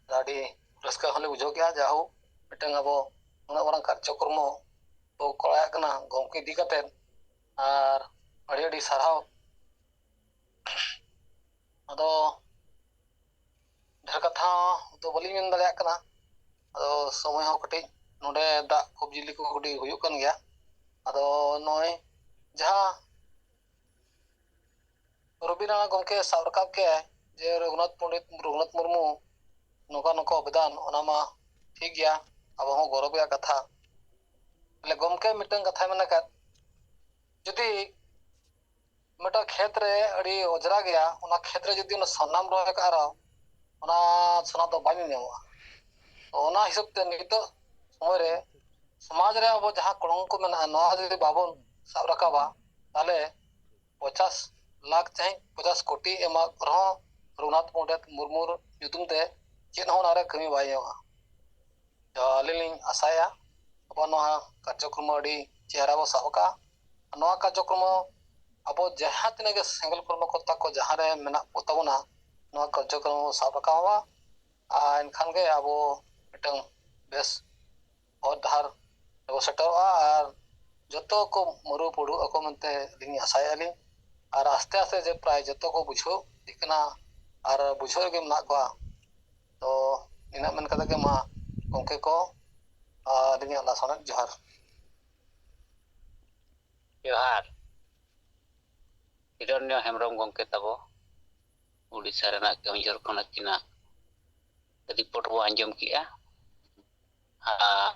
ᱟᱨ ᱟᱹᱰᱤ ᱨᱟᱹᱥᱠᱟᱹ ᱦᱚᱸᱞᱮ ᱵᱩᱡᱷᱟᱹᱣ ᱠᱮᱜᱼᱟ, ᱡᱟᱦᱳᱠ ᱢᱤᱫᱴᱟᱝ ᱟᱵᱚ ᱩᱱᱟᱹᱜ ᱢᱟᱨᱟᱝ ᱠᱟᱨᱡᱚᱠᱨᱚᱢ ᱵᱚ ᱠᱚᱨᱟᱣᱮᱫ ᱠᱟᱱᱟ ᱜᱚᱢᱠᱮ ᱤᱫᱤ ᱠᱟᱛᱮ᱾ ᱟᱨ ᱟᱹᱰᱤ ᱟᱹᱰᱤ ᱥᱟᱨᱦᱟᱣ᱾ ᱟᱫᱚ ᱰᱷᱮᱨ ᱠᱟᱛᱷᱟ ᱫᱚ ᱵᱟᱹᱞᱤᱧ ᱢᱮᱱ ᱫᱟᱲᱮᱭᱟᱜ ᱠᱟᱱᱟ, ᱟᱫᱚ ᱥᱚᱢᱚᱭ ᱦᱚᱸ ᱠᱟᱹᱴᱤᱡ, ᱱᱚᱰᱮ ᱫᱟᱜ ᱠᱚ ᱵᱤᱡᱽᱞᱤ ᱠᱚ ᱠᱟᱹᱴᱤᱡ ᱦᱩᱭᱩᱜ ᱠᱟᱱ ᱜᱮᱭᱟ᱾ ᱟᱫᱚ ᱱᱚᱜᱼᱚᱭ ᱡᱟᱦᱟᱸ ᱨᱚᱵᱤᱱᱫᱨᱚᱱᱟᱛᱷ ᱜᱚᱢᱠᱮ ᱥᱟᱵ ᱨᱟᱠᱟᱵ ᱠᱮᱜᱼᱟᱭ ᱡᱮ ᱨᱚᱜᱷᱩᱱᱟᱛᱷ ᱯᱚᱱᱰᱤᱛ ᱨᱚᱜᱷᱩᱱᱟᱛᱷ ᱢᱩᱨᱢᱩ ᱱᱚᱝᱠᱟ ᱱᱚᱝᱠᱟ ᱚᱵᱚᱫᱟᱱ, ᱚᱱᱟ ᱢᱟ ᱴᱷᱤᱠ ᱜᱮᱭᱟ, ᱟᱵᱚ ᱦᱚᱸ ᱜᱚᱨᱚᱵᱽ ᱨᱮᱭᱟᱜ ᱠᱟᱛᱷᱟ᱾ ᱛᱟᱦᱞᱮ ᱜᱚᱢᱠᱮ ᱢᱤᱫᱴᱟᱝ ᱠᱟᱛᱷᱟᱭ ᱢᱮᱱ ᱟᱠᱟᱫ, ᱡᱩᱫᱤ ᱢᱤᱫᱴᱟᱝ ᱠᱷᱮᱛ ᱨᱮ ᱟᱹᱰᱤ ᱚᱸᱡᱽᱨᱟ ᱜᱮᱭᱟ, ᱚᱱᱟ ᱠᱷᱮᱛ ᱨᱮ ᱡᱩᱫᱤ ᱚᱱᱟ ᱥᱚᱱᱟᱢ ᱨᱚᱦᱚᱭ ᱠᱟᱜ ᱨᱮᱦᱚᱸ, ᱚᱱᱟ ᱥᱚᱱᱟ ᱫᱚ ᱵᱟᱝ ᱧᱮᱞ ᱧᱟᱢᱚᱜᱼᱟ᱾ ᱛᱚ ᱚᱱᱟ ᱦᱤᱥᱟᱹᱵ ᱛᱮ ᱱᱤᱛᱚᱜ ᱥᱚᱢᱚᱭ ᱨᱮ ᱥᱚᱢᱟᱡᱽ ᱨᱮ ᱟᱵᱚ ᱡᱟᱦᱟᱸ ᱠᱚᱲᱚᱝ ᱠᱚ ᱢᱮᱱᱟᱜᱼᱟ, ᱱᱚᱣᱟ ᱡᱩᱫᱤ ᱵᱟᱵᱚᱱ ᱥᱟᱵ ᱨᱟᱠᱟᱵᱟ, ᱛᱟᱦᱞᱮ ᱯᱚᱪᱟᱥ ᱞᱟᱠᱷ ᱪᱟᱦᱮ ᱯᱚᱪᱟᱥ ᱠᱳᱴᱤ ᱮᱢᱟ ᱨᱮᱦᱚᱸ ᱨᱚᱜᱷᱩᱱᱟᱛᱷ ᱯᱚᱱᱰᱤᱛ ᱢᱩᱨᱢᱩ ᱧᱩᱛᱩᱢ ᱛᱮ ᱪᱮᱫ ᱦᱚᱸ ᱚᱱᱟᱨᱮ ᱠᱟᱹᱢᱤ ᱵᱟᱭ ᱧᱟᱢᱚᱜᱼᱟ᱾ ᱛᱚ ᱟᱹᱞᱤᱧ ᱞᱤᱧ ᱟᱥᱟᱭᱟ ᱟᱵᱚ ᱱᱚᱣᱟ ᱠᱟᱨᱡᱚᱠᱨᱚᱢ ᱟᱹᱰᱤ ᱪᱮᱦᱨᱟ ᱵᱚ ᱥᱟᱵ ᱟᱠᱟᱫᱼᱟ᱾ ᱱᱚᱣᱟ ᱠᱟᱨᱡᱚᱠᱨᱚᱢ ᱟᱵᱚ ᱡᱟᱦᱟᱸ ᱛᱤᱱᱟᱹᱜ ᱜᱮ ᱥᱮᱸᱜᱮᱞ ᱠᱚᱨᱢᱚᱠᱚᱨᱛᱟ ᱠᱚ ᱡᱟᱦᱟᱸ ᱨᱮ ᱢᱮᱱᱟᱜ ᱠᱚ ᱛᱟᱵᱚᱱᱟ, ᱱᱚᱣᱟ ᱠᱟᱨᱡᱚᱠᱨᱚᱢ ᱵᱚ ᱥᱟᱵ ᱨᱟᱠᱟᱵ ᱢᱟ᱾ ᱟᱨ ᱮᱱᱠᱷᱟᱱ ᱜᱮ ᱟᱵᱚ ᱢᱤᱫᱴᱟᱝ ᱵᱮᱥ ᱦᱚᱨ ᱰᱟᱦᱟᱨ ᱨᱮᱵᱚ ᱥᱮᱴᱮᱨᱚᱜᱼᱟ ᱟᱨ ᱡᱚᱛᱚ ᱠᱚ ᱢᱩᱨᱩ ᱯᱩᱲᱩᱜ ᱟᱠᱚ ᱢᱮᱱᱛᱮ ᱟᱹᱞᱤᱧ ᱟᱥᱟᱭᱮᱫᱼᱟ ᱞᱤᱧ᱾ ᱟᱨ ᱟᱥᱛᱮ ᱟᱥᱛᱮ ᱡᱮ ᱯᱨᱟᱭ ᱡᱚᱛᱚ ᱠᱚ ᱵᱩᱡᱷᱟᱹᱣ ᱤᱫᱤᱜ ᱠᱟᱱᱟ ᱟᱨ ᱵᱩᱡᱷᱟᱹᱣ ᱨᱮᱜᱮ ᱢᱮᱱᱟᱜ ᱠᱚᱣᱟ᱾ ᱛᱚ ᱤᱱᱟᱹᱜ ᱢᱮᱱ ᱠᱟᱛᱮ ᱜᱮ ᱢᱟ ᱜᱚᱢᱠᱮ ᱠᱚ, ᱟᱹᱞᱤᱧᱟᱜ ᱞᱟᱥᱟᱲᱦᱮᱫ ᱡᱚᱦᱟᱨ᱾ ᱡᱚᱦᱟᱨ᱾ ᱦᱤᱨᱚᱱᱭᱚ ᱦᱮᱢᱵᱨᱚᱢ ᱜᱚᱢᱠᱮ ᱛᱟᱵᱚ ᱩᱲᱤᱥᱥᱟ ᱨᱮᱱᱟᱜ ᱠᱮᱣᱚᱱᱡᱷᱚᱨ ᱠᱷᱚᱱ ᱟᱹᱠᱤᱱᱟᱜ ᱨᱤᱯᱳᱨᱴ ᱵᱚ ᱟᱸᱡᱚᱢ ᱠᱮᱜᱼᱟ᱾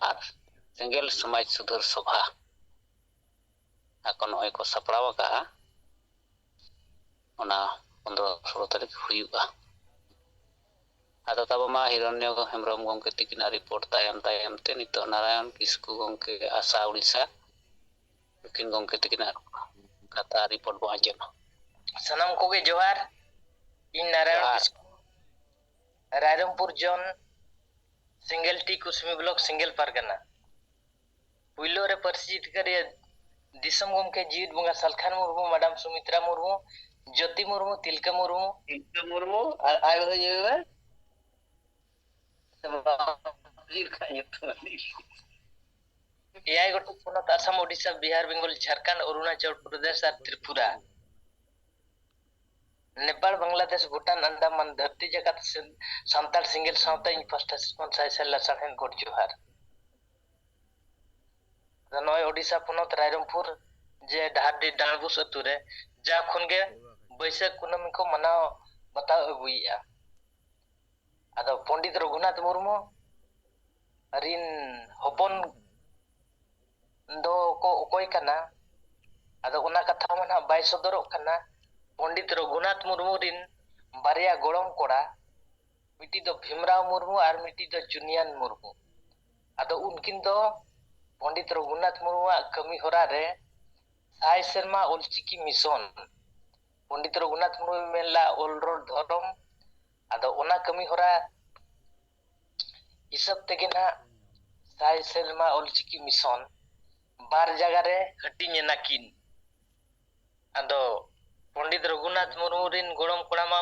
ᱟᱨ ᱥᱮᱸᱜᱮᱞ ᱥᱚᱢᱟᱡᱽ ᱥᱩᱫᱷᱟᱹᱨ ᱥᱚᱵᱷᱟ ᱟᱠᱚ ᱱᱚᱜᱼᱚᱭ ᱠᱚ ᱥᱟᱯᱲᱟᱣ ᱟᱠᱟᱫᱼᱟ, ᱚᱱᱟ ᱯᱚᱱᱨᱚ ᱥᱳᱞᱳ ᱛᱟᱹᱨᱤᱠᱷ ᱦᱩᱭᱩᱜᱼᱟ᱾ ᱟᱫᱚ ᱛᱟᱵᱚ ᱢᱟ ᱦᱤᱨᱚᱱᱭᱚ ᱦᱮᱢᱵᱨᱚᱢ ᱜᱚᱢᱠᱮ ᱛᱤᱠᱤᱱᱟᱜ ᱨᱤᱯᱳᱨᱴ ᱛᱟᱭᱚᱢ ᱛᱟᱭᱚᱢ ᱛᱮ ᱱᱤᱛᱚᱜ ᱱᱟᱨᱟᱭᱚᱱ ᱠᱤᱥᱠᱩ ᱜᱚᱢᱠᱮ ᱟᱥᱟ ᱩᱲᱤᱥᱥᱟ ᱱᱩᱠᱤᱱ ᱜᱚᱢᱠᱮ ᱛᱤᱠᱤᱱᱟᱜ ᱠᱟᱛᱷᱟ ᱨᱤᱯᱳᱨᱴ ᱵᱚ ᱟᱸᱡᱚᱢᱟ᱾ ᱥᱟᱱᱟᱢ ᱠᱚᱜᱮ ᱡᱚᱦᱟᱨ᱾ ᱤᱧ ᱱᱟᱨᱟᱭᱚᱱ ᱡᱚᱦᱟᱨ᱾ ᱠᱤᱥᱠᱩ, ᱨᱟᱭᱨᱚᱝᱯᱩᱨ ᱡᱳᱱ, ᱥᱤᱝᱜᱮᱞ ᱴᱤ ᱠᱩᱥᱢᱤ ᱵᱞᱚᱠ, ᱥᱤᱝᱜᱮᱞ ᱯᱟᱨᱜᱟᱱᱟ᱾ ᱯᱩᱭᱞᱳ ᱨᱮ ᱯᱟᱹᱨᱥᱤ ᱡᱤᱛᱠᱟᱹᱨᱤᱭᱟᱹ ᱫᱤᱥᱚᱢ ᱜᱚᱢᱠᱮ ᱡᱤᱣᱤᱫ ᱵᱚᱸᱜᱟ ᱥᱟᱞᱠᱷᱟᱱ ᱢᱩᱨᱢᱩ, ᱢᱟᱰᱟᱢ ᱥᱩᱢᱤᱛᱨᱟ ᱢᱩᱨᱢᱩ, ᱡᱳᱛᱤ ᱢᱩᱨᱢᱩ, ᱛᱤᱞᱠᱟᱹ ᱢᱩᱨᱢᱩ, ᱛᱤᱞᱠᱟᱹ ᱢᱩᱨᱢᱩ ᱟᱨ ᱟᱭᱳ ᱫᱚ ᱧᱩᱭ ᱢᱮ᱾ ᱥᱮ ᱵᱟᱝ? ᱵᱤᱨ ᱠᱷᱟᱡ ᱧᱩᱛᱩᱢ ᱟᱹᱞᱤᱧ᱾ ᱮᱭᱟᱭ ᱜᱚᱴᱮᱡ ᱯᱚᱱᱚᱛ ᱟᱥᱟᱢ, ᱳᱰᱤᱥᱟ, ᱵᱤᱦᱟᱨ, ᱵᱮᱝᱜᱚᱞ, ᱡᱷᱟᱲᱠᱷᱚᱸᱰ, ᱚᱨᱩᱬᱟᱪᱚᱞ ᱯᱨᱚᱫᱮᱥ ᱟᱨ ᱛᱨᱤᱯᱩᱨᱟ᱾ ᱱᱮᱯᱟᱲ, ᱵᱟᱝᱞᱟᱫᱮᱥ, ᱵᱷᱩᱴᱟᱱ, ᱟᱱᱰᱟᱢᱟᱱ, ᱫᱷᱟᱹᱨᱛᱤ ᱡᱟᱠᱟᱛ ᱥᱮ-, ᱥᱟᱱᱛᱟᱲ ᱥᱮᱸᱜᱮᱞ ᱥᱟᱶᱛᱟ ᱤᱧ ᱯᱟᱥᱴᱟ ᱥᱮᱫ ᱠᱷᱚᱱ ᱥᱟᱭ ᱥᱟᱭ ᱞᱟᱥᱟᱲᱦᱮᱫ ᱜᱚᱰ ᱡᱚᱦᱟᱨ᱾ ᱟᱫᱚ ᱱᱚᱜᱼᱚᱭ ᱳᱰᱤᱥᱟ ᱯᱚᱱᱚᱛ ᱨᱟᱭᱨᱚᱝᱯᱩᱨ ᱡᱮ ᱰᱟᱦᱟᱨᱰᱤ ᱰᱟᱸᱰᱵᱩᱥ ᱟᱹᱛᱩ ᱨᱮ ᱡᱟ ᱠᱷᱚᱱ ᱜᱮ ᱵᱟᱹᱭᱥᱟᱹᱠᱷ ᱠᱩᱱᱟᱹᱢᱤ ᱠᱚ ᱢᱟᱱᱟᱣ ᱵᱟᱛᱟᱣ ᱟᱹᱜᱩᱭᱮᱫᱼᱟ᱾ ᱟᱫᱚ ᱯᱚᱸᱰᱤᱛ ᱨᱚᱜᱷᱩᱱᱟᱛᱷ ᱢᱩᱨᱢᱩ ᱨᱤᱱ ᱦᱚᱯᱚᱱ ᱫᱚ ᱠᱚ ᱚᱠᱚᱭ ᱠᱟᱱᱟ? ᱟᱫᱚ ᱚᱱᱟ ᱠᱟᱛᱷᱟ ᱢᱟ ᱱᱟᱦᱟᱜ ᱵᱟᱭ ᱥᱚᱫᱚᱨᱚᱜ ᱠᱟᱱᱟ᱾ ᱯᱚᱸᱰᱤᱛ ᱨᱚᱜᱷᱩᱱᱟᱛᱷ ᱢᱩᱨᱢᱩ ᱨᱤᱱ ᱵᱟᱨᱭᱟ ᱜᱚᱲᱚᱢ ᱠᱚᱲᱟ, ᱢᱤᱫᱴᱤᱡ ᱫᱚ ᱵᱷᱤᱢᱨᱟᱣ ᱢᱩᱨᱢᱩ ᱟᱨ ᱢᱤᱫᱴᱤᱡ ᱫᱚ ᱪᱩᱱᱭᱟᱱ ᱢᱩᱨᱢᱩ᱾ ᱟᱫᱚ ᱩᱱᱠᱤᱱ ᱫᱚ ᱯᱚᱸᱰᱤᱛ ᱨᱚᱜᱷᱩᱱᱟᱛᱷ ᱢᱩᱨᱢᱩᱣᱟᱜ ᱠᱟᱹᱢᱤ ᱦᱚᱨᱟ ᱨᱮ ᱥᱟᱭ ᱥᱮᱨᱢᱟ ᱚᱞᱪᱤᱠᱤ ᱢᱤᱥᱚᱱ, ᱯᱚᱸᱰᱤᱛ ᱨᱚᱜᱷᱩᱱᱟᱛᱷ ᱢᱩᱨᱢᱩᱭ ᱢᱮᱱ ᱞᱮᱫᱼᱟ ᱚᱞ ᱨᱚᱲ ᱫᱷᱚᱨᱚᱢ᱾ ᱟᱫᱚ ᱚᱱᱟ ᱠᱟᱹᱢᱤ ᱦᱚᱨᱟ ᱦᱤᱥᱟᱹᱵ ᱛᱮᱜᱮ ᱱᱟᱦᱟᱜ ᱥᱟᱭ ᱥᱮᱨᱢᱟ ᱚᱞᱪᱤᱠᱤ ᱢᱤᱥᱚᱱ ᱵᱟᱨ ᱡᱟᱭᱜᱟ ᱨᱮ ᱦᱟᱹᱴᱤᱧ ᱮᱱᱟ ᱠᱤᱱ᱾ ᱟᱫᱚ ᱯᱚᱱᱰᱤᱛ ᱨᱚᱜᱷᱩᱱᱟᱛᱷ ᱢᱩᱨᱢᱩ ᱨᱤᱱ ᱜᱚᱲᱚᱢ ᱠᱚᱲᱟ ᱢᱟ